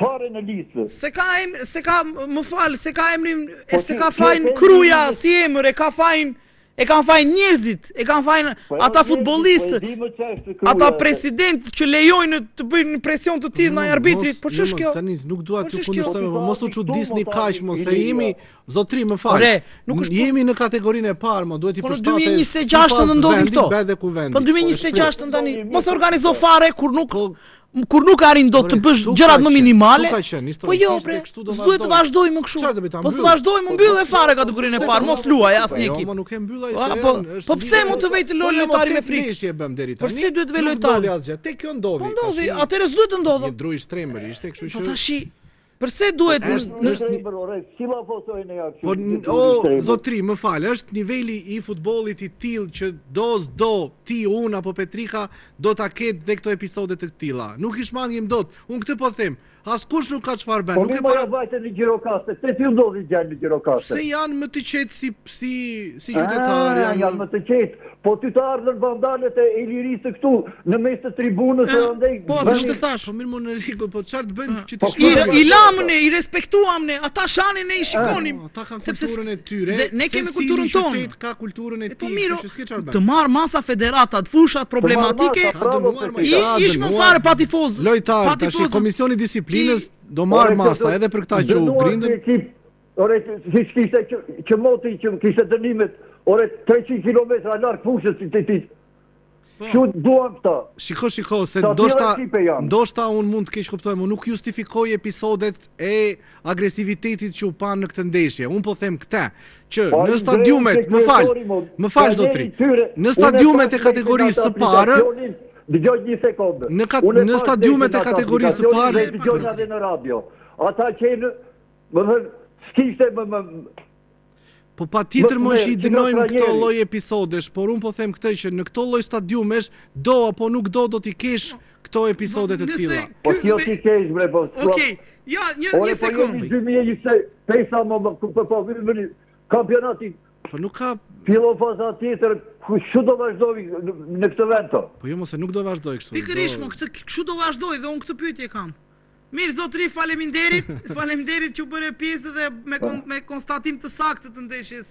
fare në listë. Se ka emër, se ka, më fal, se ka emrin, e po se ka fajin Kruja si emër, e ka fajin E kanë fajin njerëzit, e kanë fajin po ata futbollistë, po ata president që lejojnë të bëjnë një presion të tillë ndaj arbitrit. Po ç'është kjo? Tani nuk dua t'ju kundërshtoj, po mos u çudisni kaq, mos se jemi zotri, më fal. Ore, nuk është jemi në kategorinë e parë, mo duhet i përshtatet. Po në 2026 të ndodhin këto. Po në 2026 tani, mos organizo fare kur nuk po, kur nuk arrin dot të bësh gjërat më minimale. Po jo, bre, s'duhet të vazhdojmë më kështu. Po të vazhdojmë, mbyllë fare kategorinë e parë, mos luaj asnjë jo, ekip. Jo, nuk e mbyll ai se. Po, po pse mund të vejë të luajë po, lojtari me frikë? Ndeshje bëm deri tani. Përse duhet të vejë lojtari? Ndodhi asgjë. Te kjo ndodhi. Po ndodhi, atëherë s'duhet të ndodhë. Një dru i shtrembër ishte, kështu po që. Po tashi Përse duhet në është është një ore, si ma fosoj në ja Po o zotri, më fal, është niveli i futbollit i tillë që do s'do ti unë apo Petrika do ta ketë dhe këto episode të tilla. Nuk i shmangim dot. Unë këtë po them. Askush nuk ka çfarë bën. Po nuk e para vajte në Gjirokastër. Pse ti ndodhi gjë në Gjirokastër? Pse janë më të qetë si si si qytetarë janë janë më të qetë. Po ty të ardhën vandalët e Ilirisë këtu në mes të tribunës e andej. Po, të të thash. Po mirë mo në rregull, po çfarë të bëjnë që të po, shkojnë? I, i lamë ne, i respektuam ne, ata shanin ne i shikonim. Po, ata kanë kulturën e tyre. Dhe ne kemi kulturën tonë. Qytet ka kulturën e po, tij, kështu që s'ke çfarë bën. Të marr masa federata, të fushat problematike. I ish më fare pa tifoz. Lojtar, tash komisioni i disiplinës do marr masa edhe për këta që u grindën. Ore, si kishte që, që moti që kishte dënimet, ore 300 km larg fushës ti ti. Po. Kështu duan këta. Shiko, shiko, se ndoshta ndoshta unë mund të keqkuptohem, unë nuk justifikoj episodet e agresivitetit që u panë në këtë ndeshje. Unë po them këtë, që po, në stadiumet, më fal, më fal zotri. Në stadiumet e kategorisë së parë, Dëgjoj një sekondë. Në kat, në stadiumet e kategorisë së parë, dëgjoj edhe në radio. Ata që Më thënë, s'kishte më... më Po pa tjetër më që i dënojmë këto lloj episodesh, por unë po them këtë që në këto lloj stadiumesh, do apo nuk do, do t'i kesh këto episode të tilla. Po kjo t'i kesh, bre, po... Okej, ja, një, një sekundë. Ore, po jemi 2025 më, më, po, po, po, kampionati Po nuk ka Fillon faza tjetër, kështu do vazhdoj në këtë vend to. Po jo mos e nuk do vazhdoj kështu. Pikërisht, mo këtë kështu do vazhdoj dhe unë këtë pyetje kam. Mirë zotri, faleminderit, faleminderit që u bëre pjesë dhe me kon, me konstatim të saktë të ndeshjes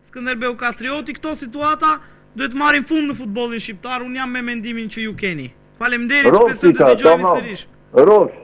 Skënderbeu Kastrioti, këto situata duhet të marrin fund në futbollin shqiptar, unë jam me mendimin që ju keni. Faleminderit, shpresoj të dëgjohemi sërish. Rrofsh.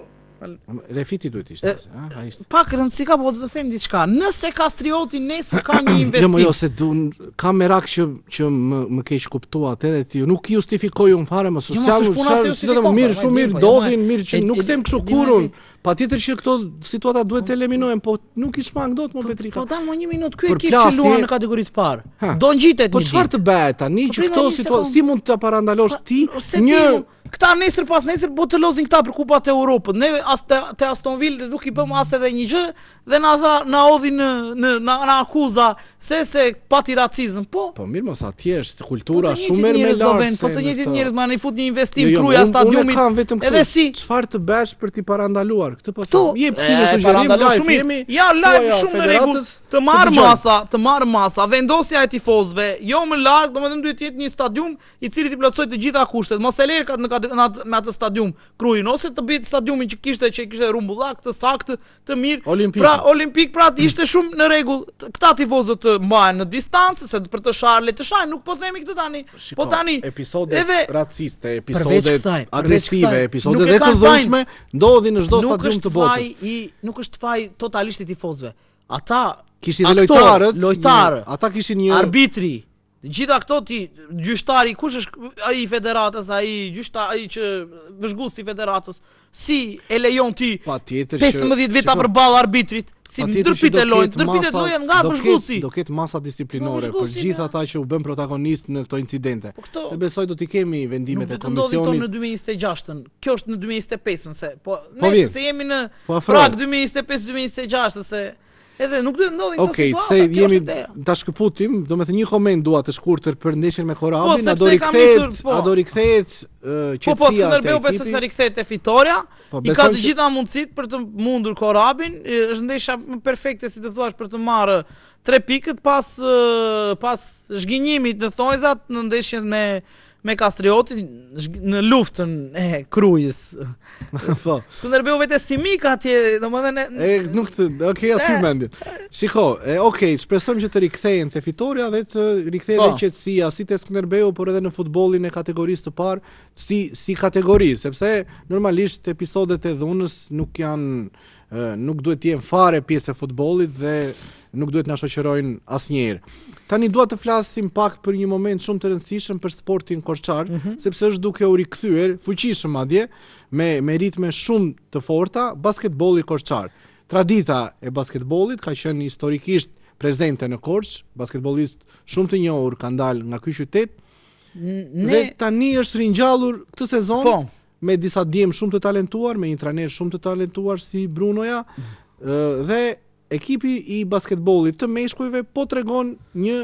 Refiti duhet ishte, ëh, ai ishte. Pak rëndësi ka, po do të them diçka. Nëse Kastrioti nesër ka një investim. Jo, mo jo se dun kam merak që që më më keqkuptuat edhe ti. Nuk i justifikoj unë fare, mos jo, s'jam është puna se justifikon. Mirë, shumë mirë, po, ndodhin, mirë që nuk them kështu kurrë. Patjetër që këto situata duhet të eliminohen, po nuk i shmang dot mo po, Petrika. Po dal mo një minutë, ky ekip që luan në kategori të parë. Do ngjitet po një. Po çfarë të bëhet tani po që këto situata si mund të parandalosh ti një Këta nesër pas nesër po të lozin këta për kupat e Europës. Ne as te, te Aston Villa nuk i bëm as edhe një gjë dhe na tha na hodhi në në na, na akuza se se pati racizëm. Po. Po mirë mos atje është kultura po shumë më e lartë. Po të njëjtit njerëz më i fut një investim jo, jo, Kruja stadiumit. Unë kam vetëm këtë. Edhe si çfarë të bësh për t'i parandaluar këtë po them. Jep ti një sugjerim live shumë jemi. Ja live shumë në rregull. Të marr masa, të marr masa, vendosja e tifozëve, jo më larg, domethënë duhet të jetë një stadium i cili t'i plotësojë të gjitha kushtet, mos e lërë në katë, në atë, me atë stadium Krujën ose të bëjë stadiumin që kishte që kishte rrumbullak të saktë, të mirë. Olimpik. Pra olimpik pra ishte shumë në rregull. Këta tifozët të mbahen në distancë se për të sharë le të shajnë, nuk po themi këtë tani. Shiko, po tani episode edhe raciste, episode agresive, episode dhe të dhunshme ndodhin në çdo stadium të botës. Nuk është faj i nuk është faj totalisht i tifozëve. Ata kishin dhe lojtarët, lojtarë, ata kishin një arbitri, Të gjitha këto ti gjyqtari kush është ai i federatës, ai gjyqtar ai që vëzhguesi i federatës, si e lejon ti Patjetër 15 veta përballë arbitrit, si ndërpritet lojën, ndërpritet lojën nga vëzhguesi. Do ketë masa disiplinore për gjithë ata që u bën protagonistë në këto incidente. Po këto, Dhe besoj do t'i kemi vendimet e komisionit. Nuk do të në 2026-ën. Kjo është në 2025-ën se po, po nëse se jemi në po prag 2025-2026 se Edhe nuk duhet ndodhin këto okay, situata. Okej, se jemi ta shkëputim, domethënë një koment dua të shkurtër për ndeshjen me Korabin, po, a do rikthehet, po. a do rikthehet uh, qetësia? Po po, Skënderbeu besoj se rikthehet te fitorja. Po, I ka të gjitha mundësitë për të mundur Korabin, është ndeshja më perfekte si të thuash për të marrë tre pikët pas pas zhgënjimit në thonjzat në ndeshjen me me Kastriotin në luftën e Krujës. po. Skënderbeu vete si mik atje, domethënë e nuk të, okay, aty mendin. Shiko, e okay, shpresojmë që të rikthehen te fitorja dhe të rikthehet po. edhe qetësia si te Skënderbeu, por edhe në futbollin e kategorisë së parë, si si kategori, sepse normalisht episodet e dhunës nuk janë nuk duhet të jenë fare pjesë e futbollit dhe nuk duhet na shoqërojnë asnjëherë. Tani dua të flasim pak për një moment shumë të rëndësishëm për sportin korçar, mm -hmm. sepse është duke u rikthyer fuqishëm madje me me ritme shumë të forta basketbolli korçar. Tradita e basketbollit ka qenë historikisht prezente në Korçë, basketbollistë shumë të njohur kanë dalë nga ky qytet. Ne dhe tani është ringjallur këtë sezon. Po me disa djem shumë të talentuar, me një trajner shumë të talentuar si Brunoja, mm. dhe ekipi i basketbollit të meshkujve po tregon një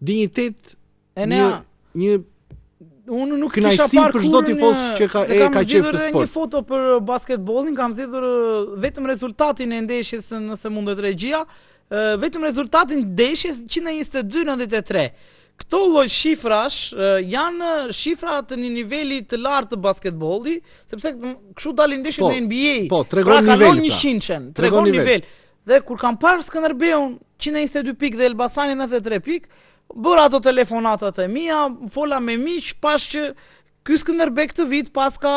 dinjitet, një një unë nuk kisha parë për çdo tifoz që ka e ka qejf këtë sport. Një foto për basketbollin, kam zgjidhur vetëm rezultatin e ndeshjes nëse mundet regjia, vetëm rezultatin e ndeshjes 122-93. Këto lloj shifrash janë shifra të një niveli të lartë të basketbolli, sepse kështu dalin ndeshjet po, në NBA. Po, tregon pra, nivel. Pra 100-shen, tregon nivel. nivel. Dhe kur kam parë Skënderbeun 122 pikë dhe Elbasanin 93 pikë, bëra ato telefonatat e mia, fola me miq, pash që Ky Skënderbe këtë vit paska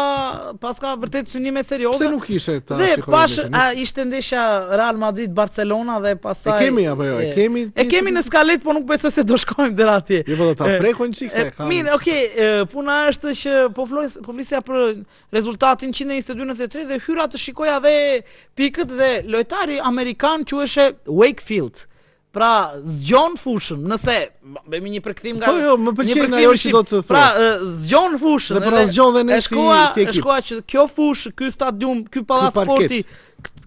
paska vërtet synime serioze. Pse nuk ishe ta Dhe pash a, ishte ndeshja Real Madrid Barcelona dhe pastaj E kemi apo jo? E kemi E kemi në skaletë, po nuk besoj se do shkojmë deri atje. Jo, po do ta prekim çik se kam. Mirë, okay, puna është që po flos po flisja për rezultatin 122-93 dhe hyra të shikoja dhe pikët dhe lojtari amerikan quheshe Wakefield. Pra, zgjon fushën, nëse bëjmë një përkthim nga Po jo, më pëlqen ajo që do të thotë. Pra, zgjon fushën. Dhe pra zgjon dhe ne si si ekip. Shkoa që kjo fushë, ky stadium, ky pallat sporti,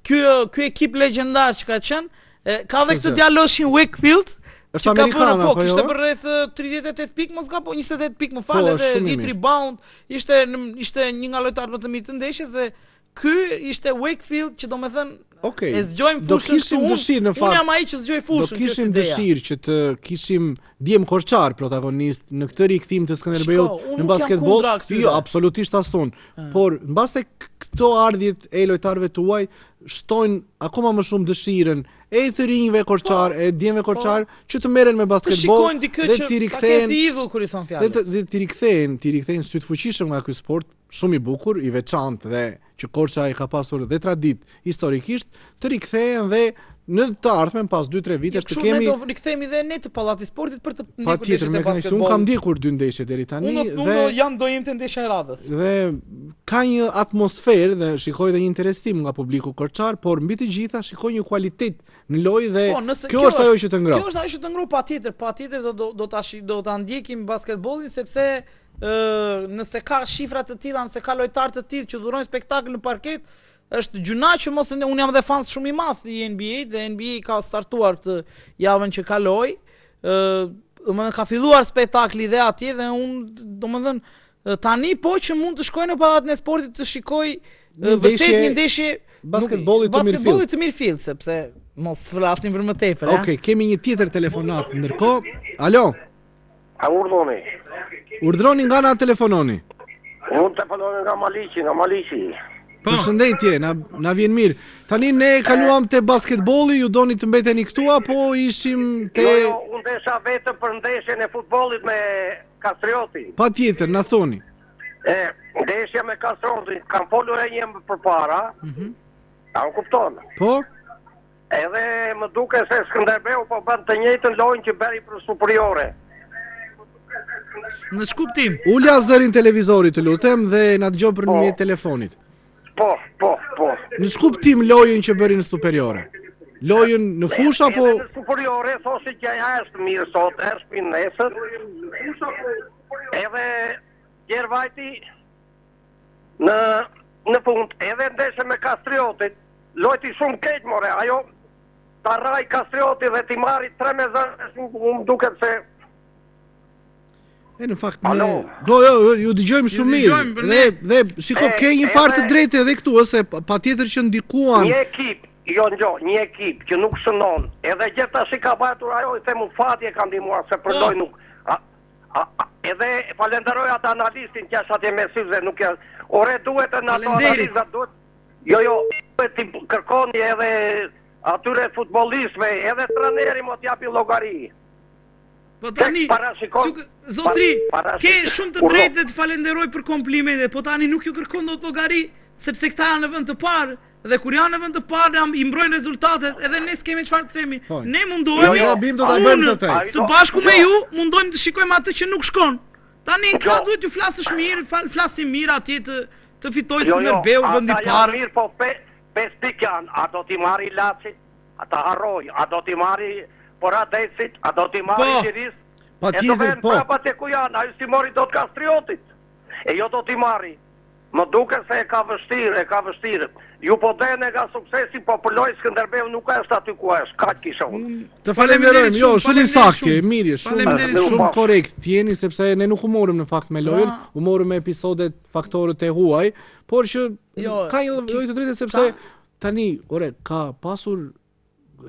ky ky ekip legjendar që ka qenë, ka dhe këtë djaloshin Wakefield, Është amerikan po, apo jo? Kishte për rreth 38 pikë, mos gaboj, 28 pikë, më fal, po, edhe 10 rebound, ishte ishte një nga lojtarët më të mirë të ndeshjes dhe Ky ishte Wakefield që domethënë okay. e zgjojmë fushën Do kishim dëshirë në fakt. Unë jam ai që zgjoj fushën. Do kishim dëshirë që të kishim djem korçar protagonist në këtë rikthim të Skënderbeut në basketboll. Jo, absolutisht as unë. Ah. Por mbase këto ardhjet e lojtarëve tuaj shtojnë akoma më shumë dëshirën e të rinjve korçar, po, e djemve po. korçar që të merren me basketboll dhe t'i rikthehen si idhull kur i thon fjalën. Dhe të, dhe t'i rikthehen, t'i rikthehen sytë fuqishëm nga ky sport shumë i bukur, i veçantë dhe që Korça e ka pasur dhe traditë historikisht, të rikthehen dhe në të ardhmen pas 2-3 vitesh të kemi ne do rikthehemi dhe ne te Pallati i Sportit për të ndjekur ndeshjet e basketbollit. Unë kam ndjekur dy ndeshje deri tani unë dhe unë jam do jem te ndeshja e radhës. Dhe ka një atmosferë dhe shikoj dhe një interesim nga publiku korçar, por mbi të gjitha shikoj një kualitet në lojë dhe po, nëse, kjo, kjo është ajo që të ngroh. Kjo është ajo që të ngroh patjetër, patjetër do do do ta do ta ndjekim basketbollin sepse ë nëse ka shifra të tilla, nëse ka lojtarë të tillë që dhurojnë spektakël në parket, është gjynah që mos unë jam dhe fans shumë i madh i NBA dhe NBA ka startuar këtë javën që kaloi. ë domethënë ka filluar spektakli dhe atje dhe unë domethënë tani po që mund të shkoj në pallatin e sportit të shikoj vërtet një ndeshje basketbolli të mirëfilltë. Basketbolli të mirëfilltë sepse mos flasim për më tepër, Okej, okay, kemi një tjetër telefonatë ndërkohë. Alo. A urdhoni? Urdhroni nga na telefononi. Unë telefonoj nga Maliqi, nga Maliqi. Po. Përshëndetje, na na vjen mirë. Tani ne kaluam te basketbolli, ju doni të mbeteni këtu apo ishim te Jo, jo, unë desha vetëm për ndeshjen e futbollit me Kastriotin. Patjetër, na thoni. E, ndeshja me Kastriotin, kam folur e një më përpara. Mm -hmm. A më kupton? Po. Edhe më duket se Skënderbeu po bën të njëjtën lojën që bëri për Superiore. Në ç'kuptim? Ulja zërin televizorit të lutem dhe na dëgjo përmjet po. telefonit. Po, po, po. Në ç'kuptim lojën që bëri në Superiore? Lojën në fushë apo në Superiore thoshin që aja është mirë sot, është mirë nesër. Edhe gjer vajti Në në fund edhe ndeshje me Kastriotin, lojti shumë keq more, ajo ta rrahë Kastrioti dhe t'i marri 3 me 0, më duket se E në fakt ne Do jo, jo, ju dëgjojmë shumë mirë. Dhe dhe shiko ke një farë të drejtë edhe këtu, ose patjetër që ndikuan. Një ekip, jo jo, një ekip që nuk shënon, edhe gjer tash ka vajtur ajo i them fati e ka ndihmuar se për po. lojë nuk A, a, edhe falenderoj atë analistin që është atje me syze nuk janë. Ore duhet në ato analiza duhet. Jo jo, duhet t'i kërkoni edhe atyre futbollistëve, edhe trajneri mo t'japi llogari. Po tani, parashikon, zotri, ke shumë të drejtë dhe të falenderoj për komplimentet, po tani nuk ju kërkon dot llogari, sepse këta janë në vend të parë. Dhe kur janë në vend të parë jam i mbrojnë rezultatet, edhe ne s'kemi çfarë të themi. Po. Ne mundohemi. Jo, jo, do ta bëjmë këtë. Së bashku me ju mundohemi të shikojmë atë që nuk shkon. Tani këta jo. duhet t'ju flasësh mirë, flasim mirë atje të të fitojë jo, jo, Skënderbeu vendi i parë. Mirë, po pe, pesë pikë janë, a do t'i marri Laçi? A ta harroj, a do t'i marri Poradecit, a do t'i marri po. Lirisë? Patjetër, po. Prapa te ku janë, ai s'i mori dot Kastriotit. E jo do t'i marri. Më duket se e ka vështirë, e ka vështirë. Ju po deheni nga suksesi, po për lojë Skënderbeu nuk është aty ku është, kaq kisha unë. Të falenderojmë, jo, shumë i saktë, mirë, shumë shumë korrekt jeni sepse ne nuk u morëm në fakt me lojën, u morëm me episodet, faktorët e huaj, por që jo, ka një lloj të drejte sepse tani, ore, ka pasur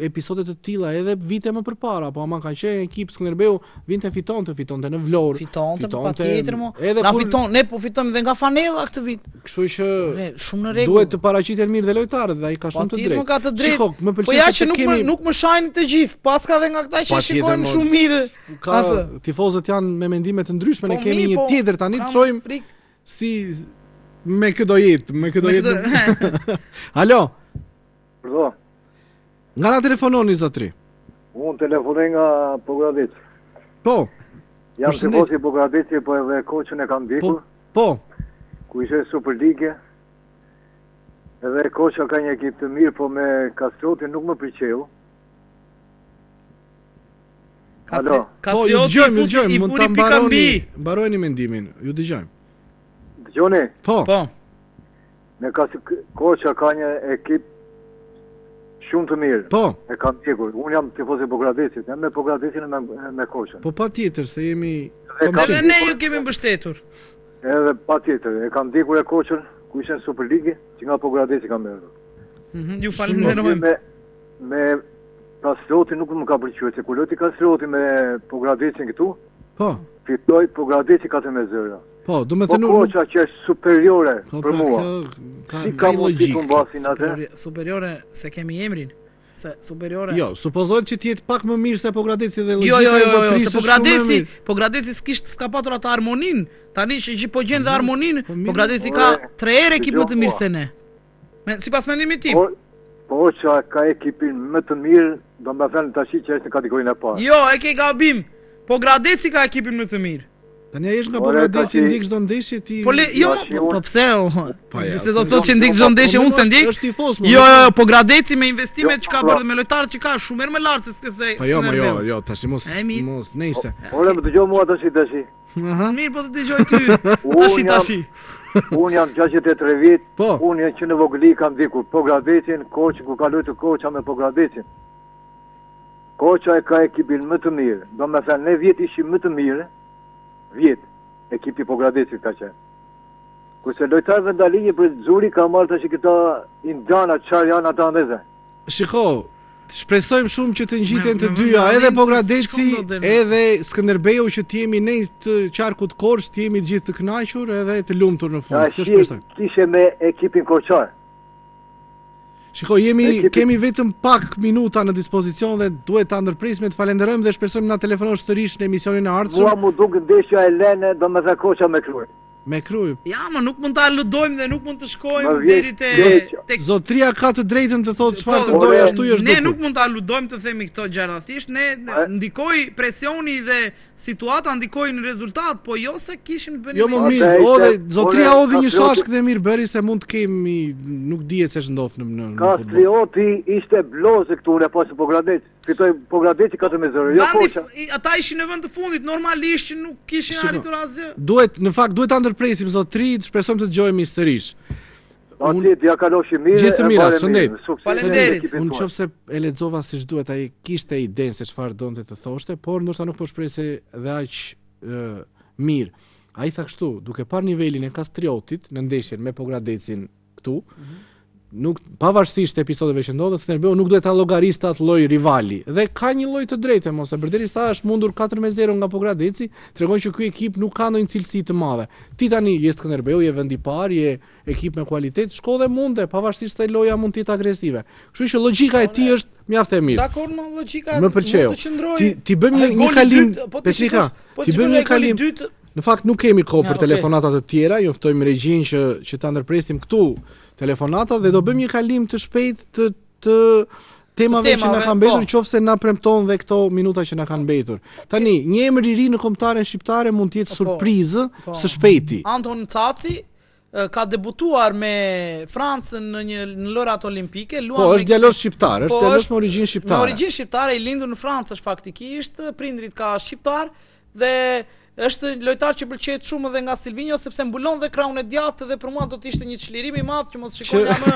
episode të tilla edhe vite më përpara, po ama ka qenë ekip Skënderbeu vinte fitonte, fitonte në Vlorë, fitonte, po fitonte patjetër mo. Edhe Na kur... fiton, ne po fitojmë dhe nga fanella këtë vit. Kështu që ne, shumë në rregull. Duhet të paraqiten mirë dhe lojtarët dhe ai ka shumë të drejtë. Patjetër ka të drejtë. Shiko, më pëlqen po ja që nuk kemi... më nuk më shajnë të gjithë, paska dhe nga këta që shikojnë shumë mirë. Ka tifozët janë me mendime të ndryshme, ne po kemi një po, tjetër tani të shohim si me kë do jetë, me kë do jetë. Alo. Urdhëro. Nga na telefononi zotri? Unë telefonoj nga Pogradeci. Po. Jam tifoz i Pogradecit, po edhe Korçën e kam ndjekur. Po. Po. Ku ishte Superlige. Edhe Korça ka një ekip të mirë, po me Kastriotin nuk më pëlqeu. Alo. Po, ju dëgjojmë, ju dëgjojmë, mund ta mbaroni, mbarojeni mendimin, ju dëgjojmë. Dëgjoni? Po. Po. Me ka Korça ka një ekip shumë të mirë. Po. E kam ndjekur. Unë jam tifoz i Pogradecit, jam me Pogradecin e me, me Korçën. Po patjetër se jemi Edhe ne ju kemi mbështetur. Edhe patjetër, e kam ndjekur e Korçën ku ishte në Superligë, që nga Pogradeci kam erdhur. Mm -hmm, ju falenderojmë. Me me Kastriotin nuk më ka pëlqyer, se kur lojti Kastrioti me Pogradecin këtu, po. Fitoi Pogradeci 4 me 0. Po, do me thënë po Korça që është superiore po, për pra, mua. Ka, ka, si ka mundësi të humbasin atë? Superiore se kemi emrin. Se superiore. Jo, supozohet që të jetë pak më mirë se Pogradeci dhe Jo, logjika jo, e jo, jo, zotërisë se është shumë e Pogradeci, mirë. Pogradeci s'kishte s'ka patur atë harmoninë. Tani që që po gjen dhe harmoninë, Po mirë. Pogradeci ka Ore, tre herë ekip më të mirë dëgjoj se ne. Me, sipas mendimit tim. Po, Korça ka ekipin më të mirë, do me thënë tash që është në kategorinë e parë. Jo, e ke gabim. Pogradeci ka ekipin më të mirë. Tani ai është nga Ore, Pogradeci tashi- ndjek çdo ndeshje ti. Po le, jo, Ja, mo, që po, unë- po pse? O, Pa, ja, se do po, thotë që ndjek çdo ndeshje, Po, unë se është- ndjek. Është tifoz, mo. Jo, jo, jo, Pogradeci me investimet Jo, që ka po, bërë dhe me lojtarët që ka është shumë herë më lart se se se Po jo, mo, jo, Skënderbeu. jo, tash mos E, mirë. mos, nejse. Ore, më dëgjoj mua tash tash. Aha. Mirë, po të dëgjoj ty. Unë Tashi jam- tashi. Unë jam 63 vjet, Po. unë jam që në vogëli kam dikur Pogradecin, Korçën ku ka luajtur Korça me Pogradecin. Korça e ka ekipin më të mirë. Do me thënë, ne vjet ishim më të mirë, vjet, ekipi Pogradecit ka qenë. Kurse lojtarë vendalinjë për Zuri ka marrë tash këta indiana, çfarë janë ata ndeze. Shiko, shpresojmë shumë që të ngjiten Me- të me dyja, vëndalin edhe se Pogradeci, s'shkon dot deri. edhe Skënderbeu që të jemi ne të qarkut Korç, të jemi të gjithë të kënaqur edhe të lumtur në fund. Këtë Tash shpresojmë. kishe me ekipin korçar. Shiko, jemi Ekipi- kemi vetëm pak minuta në dispozicion dhe duhet ta ndërpresim, të falenderojmë dhe shpresojmë na telefonosh sërish në emisionin e Mua ardhshëm mu duk ndeshja e Lene, do me thënë Korça me Krujë. me Krujë. Ja, më nuk mund ta aludojmë dhe nuk mund të shkojmë Më vjen deri te keq. tek Zotria ka të drejtën të thotë çfarë të Po, dojë ashtu i është Ne dukur. nuk mund ta aludojmë të themi këto gjëra. Thjesht ne ne- ndikoi presioni dhe situata ndikoi në rezultat, po jo se kishim të bënim. Jo më me- mirë, Ate, o dhe ishte- zotria ore, odhi një Kastrioti- shashk dhe mirë bëri se mund të kemi, nuk dihet se ç'ndodh në në, në futboll. Kastrioti ishte blozë këtu në pasë Pogradec. Fitoi Pogradeci 4-0, jo Vendi Korça. f- i- ata ishin në vend të fundit, normalisht që nuk kishin Shiko. arritur asgjë. Duhet, në fakt duhet ta ndërpresim zotri, të shpresojmë të dëgjojmë sërish. Aty t'ja kaloshi mirë. Gjithë të e mira, mbare shëndet. mirë. Sukses Faleminderit. ekipit Unë tuaj. nëse e lexova siç duhet, ai kishte idenë se çfarë donte të thoshte, por ndoshta nuk po shprehej dhe aq ë, mirë. Ai tha kështu, duke parë nivelin e Kastriotit në ndeshjen me Pogradecin këtu, nuk pavarësisht episodeve që ndodhën, Skënderbeu nuk duhet ta llogariste atë lloj rivali. Dhe ka një lloj të drejte mos e përderisa është mundur 4-0 nga Pogradeci, tregon që ky ekip nuk ka ndonjë cilësi të madhe. Ti tani je Skënderbeu, je vendi i parë, je ekip me kualitet, shko dhe munde, pavarësisht se loja mund të jetë agresive. Kështu që logjika e tij është mjaft e mirë. Dakor, më logjika Më pëlqeu. mund të qëndrojë. Ti ti bëjmë një, Ai një goli kalim, dytë, po ti Petrika, shikosh- po ti ti bëjmë shikosh një ai goli kalim. dytë, Në fakt nuk kemi kohë Ja, për okay. telefonata të tjera, ju ftojmë regjinë që që ta ndërpresim këtu telefonata dhe do bëjmë një kalim të shpejtë të të temave, Të që na temave, kanë mbetur, po. qofse na premton dhe këto minuta që na kanë mbetur. Tani, një emër i ri në kombëtaren shqiptare mund të jetë Po, surprizë po. së shpejti. Anton Caci e, ka debutuar me Francën në një në lojrat olimpike, luan Po, me është djalosh shqiptar, është Po, djalosh është me origjinë Me shqiptare. origjinë shqiptare, i lindur në Francë është faktikisht, prindrit ka shqiptar dhe është lojtar që pëlqehet shumë edhe nga Silvinho sepse mbulon dhe krahun e djathtë dhe për mua do të ishte një çlirim i madh që mos shikonja më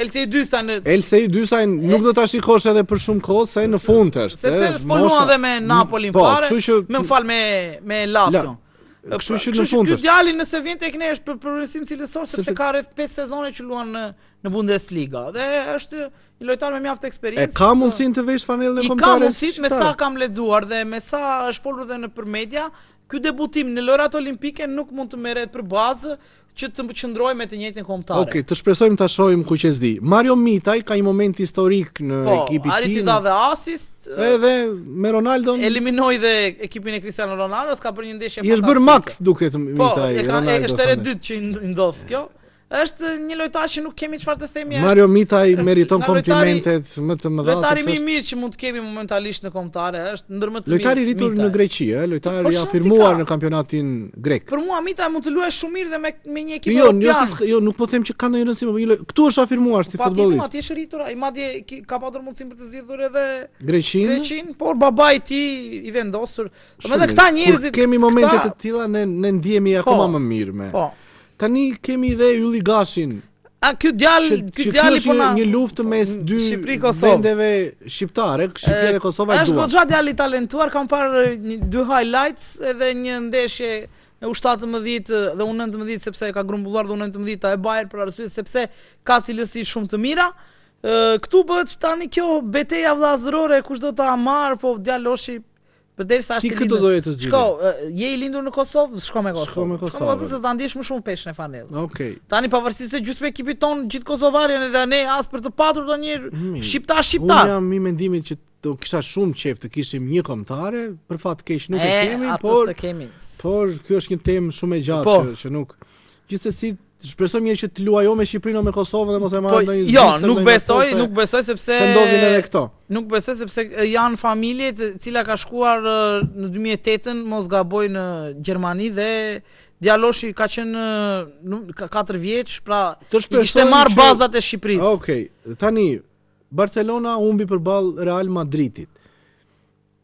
LC Dysta në LC Dysajn nuk do ta shikosh edhe për shumë kohë se në fund është. sepse e, s'po luan mosha- dhe me Napolin Po, fare, kështu që me më fal me me Lazio. La- kështu që në fund ky është. djali nëse vjen tek ne është për përmirësim cilësor sepse Sepse- ka rreth 5 sezone që luan në në Bundesliga dhe është një lojtar me mjaft E eksperiencë. ka mundësinë të vesh fanellën e I ka kombëtares. mundësit me sa shqiptare? kam lexuar dhe me sa është folur dhe në për media, ky debutim në lojrat olimpike nuk mund të merret për bazë që të qëndrojë me të njëjtën kombëtare. Okej, të shpresojmë ta shohim kuqezi. Mario Mitaj ka një moment historik në Po, ekipin e arriti tij. dha dhe asist, Edhe me Ronaldon eliminoi dhe ekipin e Cristiano Ronaldos, ka bërë një ndeshje i është bërë fantastike. mak duket Po, Mitaj. e ka e, Ronaldo. është hera e dytë që i nd- i ndodh kjo. Është një lojtar që nuk kemi çfarë të themi, është Mario Mitaj meriton nga lojtari- komplimentet më të mëdha lojtari sepse më i është mirë që mund të kemi momentalisht në kombëtare, është ndër më të mirë. lojtari i rritur Mitaj. në Greqi, ë, lojtar Po, i shumë afirmuar si ka. në kampionatin grek. Për mua Mitaj mund të luajë shumë mirë dhe me me një ekip Jo, jo, europian. se s'ka- jo, nuk po them që ka ndonjë rëndësi, po një loj- këtu është afirmuar si Pa tjetër, futbollist. atje është rritur, ai madje ki- ka patur mundësinë për të zgjidhur edhe Greqin. Greqin, por babai i tij i vendosur. Shumë Domethënë mirë. këta njerëzit Kur kemi momente këta- të tilla ne ne ndihemi akoma Po. më mirë me. Po. Tani kemi dhe Ylli Gashin, A ky djalë, që, ky që ky djali është po një, na një luftë mes dy Shqipëri, Kosovë. vendeve shqiptare, Shqipëria dhe Kosova e Është duan. goxha djalë i talentuar, kam parë një, dy highlights edhe një ndeshje e U17 dhe U19 sepse e ka grumbulluar dhe U19 e Bayern për arsye sepse ka cilësi shumë të mira. Ë, Këtu bëhet tani kjo beteja vëllazërore, kush do ta marr, po djaloshi Përderisa është i lindur. Ti këtë doje të zgjidhje. Shko, je i lindur në Kosovë, shko me Kosovë. Shko me Kosovë. Shko me Kosovë se ta ndjesh më shumë peshën e fanellës. Okej. Okay. Tani pavarësisht se gjysmë ekipit tonë gjithë kosovarë janë edhe ne as për të patur ndonjë mm. shqiptar shqiptar. Unë jam i mendimit që do kisha shumë qejf të kishim një kombëtare, për fat keq nuk e, e kemi, por kemi. Por kjo është një temë shumë e gjatë po. që, që nuk gjithsesi Shpresojmë një që të luajë me Shqipërinë o me Kosovën dhe mos e marrë po, ndonjë Jo, nuk besoj, nuk besoj sepse se ndodhin edhe këto. Nuk besoj sepse janë familje e cila ka shkuar në 2008-ën, mos gaboj në Gjermani dhe djaloshi ka qenë ka 4 vjeç, pra të i kishte marrë që... bazat e Shqipërisë. Okej, okay. tani Barcelona humbi përballë Real Madridit.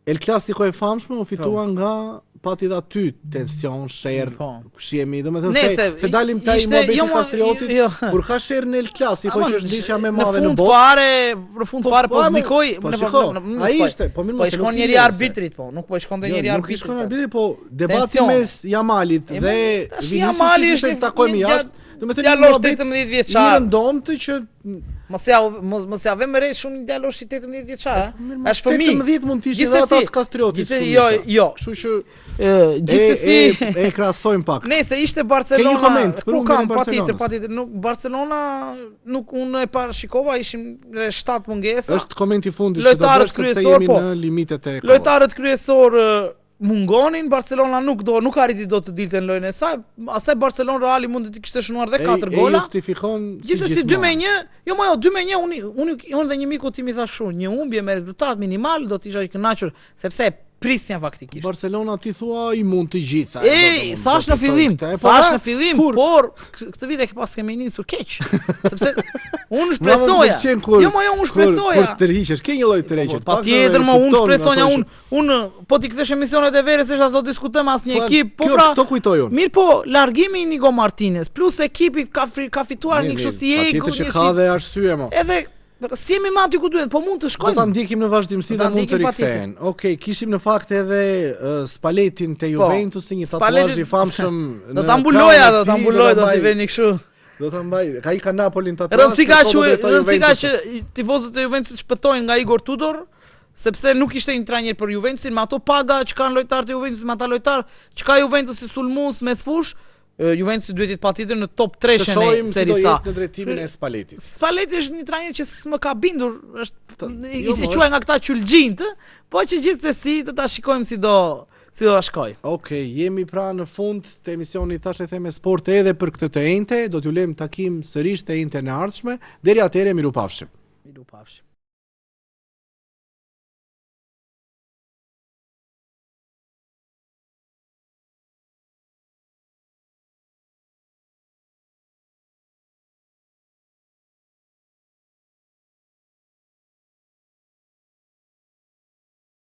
El Clasico e famshme u fitua po. nga pati dhe aty tension, sherr, po. shihemi, domethënë se, se, se dalim te ai muhabeti jo, Kastriotit, jo. kur ka sherr në El Clasico që është ndeshja më e madhe në botë. Në fund fare, në fund po, fare po, po ndikoi, po shiko, ai po ishte, po mirë, po shkon njeri arbitrit, po, nuk po shkon ndonjëri jo, arbitrit. Nuk shkon arbitri, po debati mes Jamalit dhe Viniciusit ishte të takojmë jashtë, domethënë një muhabet 18 vjeçar. I rëndomtë që Mos ja mos mos ja vëmë re shumë një djalosh 18 vjeçar, ha? Është fëmijë. 18 mund të ishin edhe ata të Kastriotit. Gjithsesi jo, jo. Kështu që ë gjithsesi e, e, e krahasojmë pak. Nëse ishte Barcelona, Ke një koment për po kam patjetër, patjetër, nuk Barcelona nuk unë e parashikova, ishin 7 mungesa. Është komenti i fundit që do bësh sepse jemi po, në limitet e kohës. Lojtarët kryesor mungonin, Barcelona nuk do, nuk arriti dot të dilte në lojën e saj. Asaj Barcelona Reali mund të kishte shënuar dhe 4 gola. E justifikon Gjithsesi 2 me 1, jo më jo 2 me 1, unë unë unë dhe një miku tim i thash kështu, një humbje me rezultat minimal do të isha i kënaqur sepse prisja faktikisht. Barcelona ti thua i mund të gjitha. E, thash në fillim, po, thash në fillim, kur? por këtë vit e pas kemi nisur keq. Sepse unë shpresoja. Kur, jo, më jo, unë shpresoja. Kur, kur tërhiqesh, ke një lloj tërheqje. Po, patjetër, më unë shpresoja, unë Unë po t'i kthesh emisionet e verës është as do diskutojmë asnjë po, ekip, po pra. Kjo kujtoj unë. Mirë po, largimi i Inigo Martinez plus ekipi ka fri, ka fituar një kështu si ego, një si. Ka dhe arsye mo. Edhe si jemi më aty ku duhet, po mund të shkojmë. Do ta ndjekim në vazhdimësi dhe mund të rikthehen. Okej, okay, kishim në fakt edhe uh, Spallettin te po, Juventusi, një tatuazh i famshëm Do ta mbuloja, do ta mbuloj, do t'i veni kështu. Do ta mbaj. Ka i ka Napolin tatuazh. Rëndësi ka që rëndësi ka që tifozët e Juventusit shpëtojnë nga Igor Tudor sepse nuk ishte një trajner për Juventusin, me ato paga që kanë lojtarët e Juventusit, me ata lojtarë që ka Juventusi sulmues mesfush, Juventusi duhet të jetë patjetër në top 3-shën e Serie A. Të në drejtimin e Spallettit. Spalletti është një trajner që s'më ka bindur, është i, jo, i quaj nga këta qylxhinjtë, po që gjithsesi të ta shikojmë si do si do ta shkoj. Okej, okay, jemi pra në fund të emisionit Thashetheme Sport edhe për këtë të enjte, do t'ju lëmë takim sërish të enjten e ardhshme, deri atëherë mirupafshim.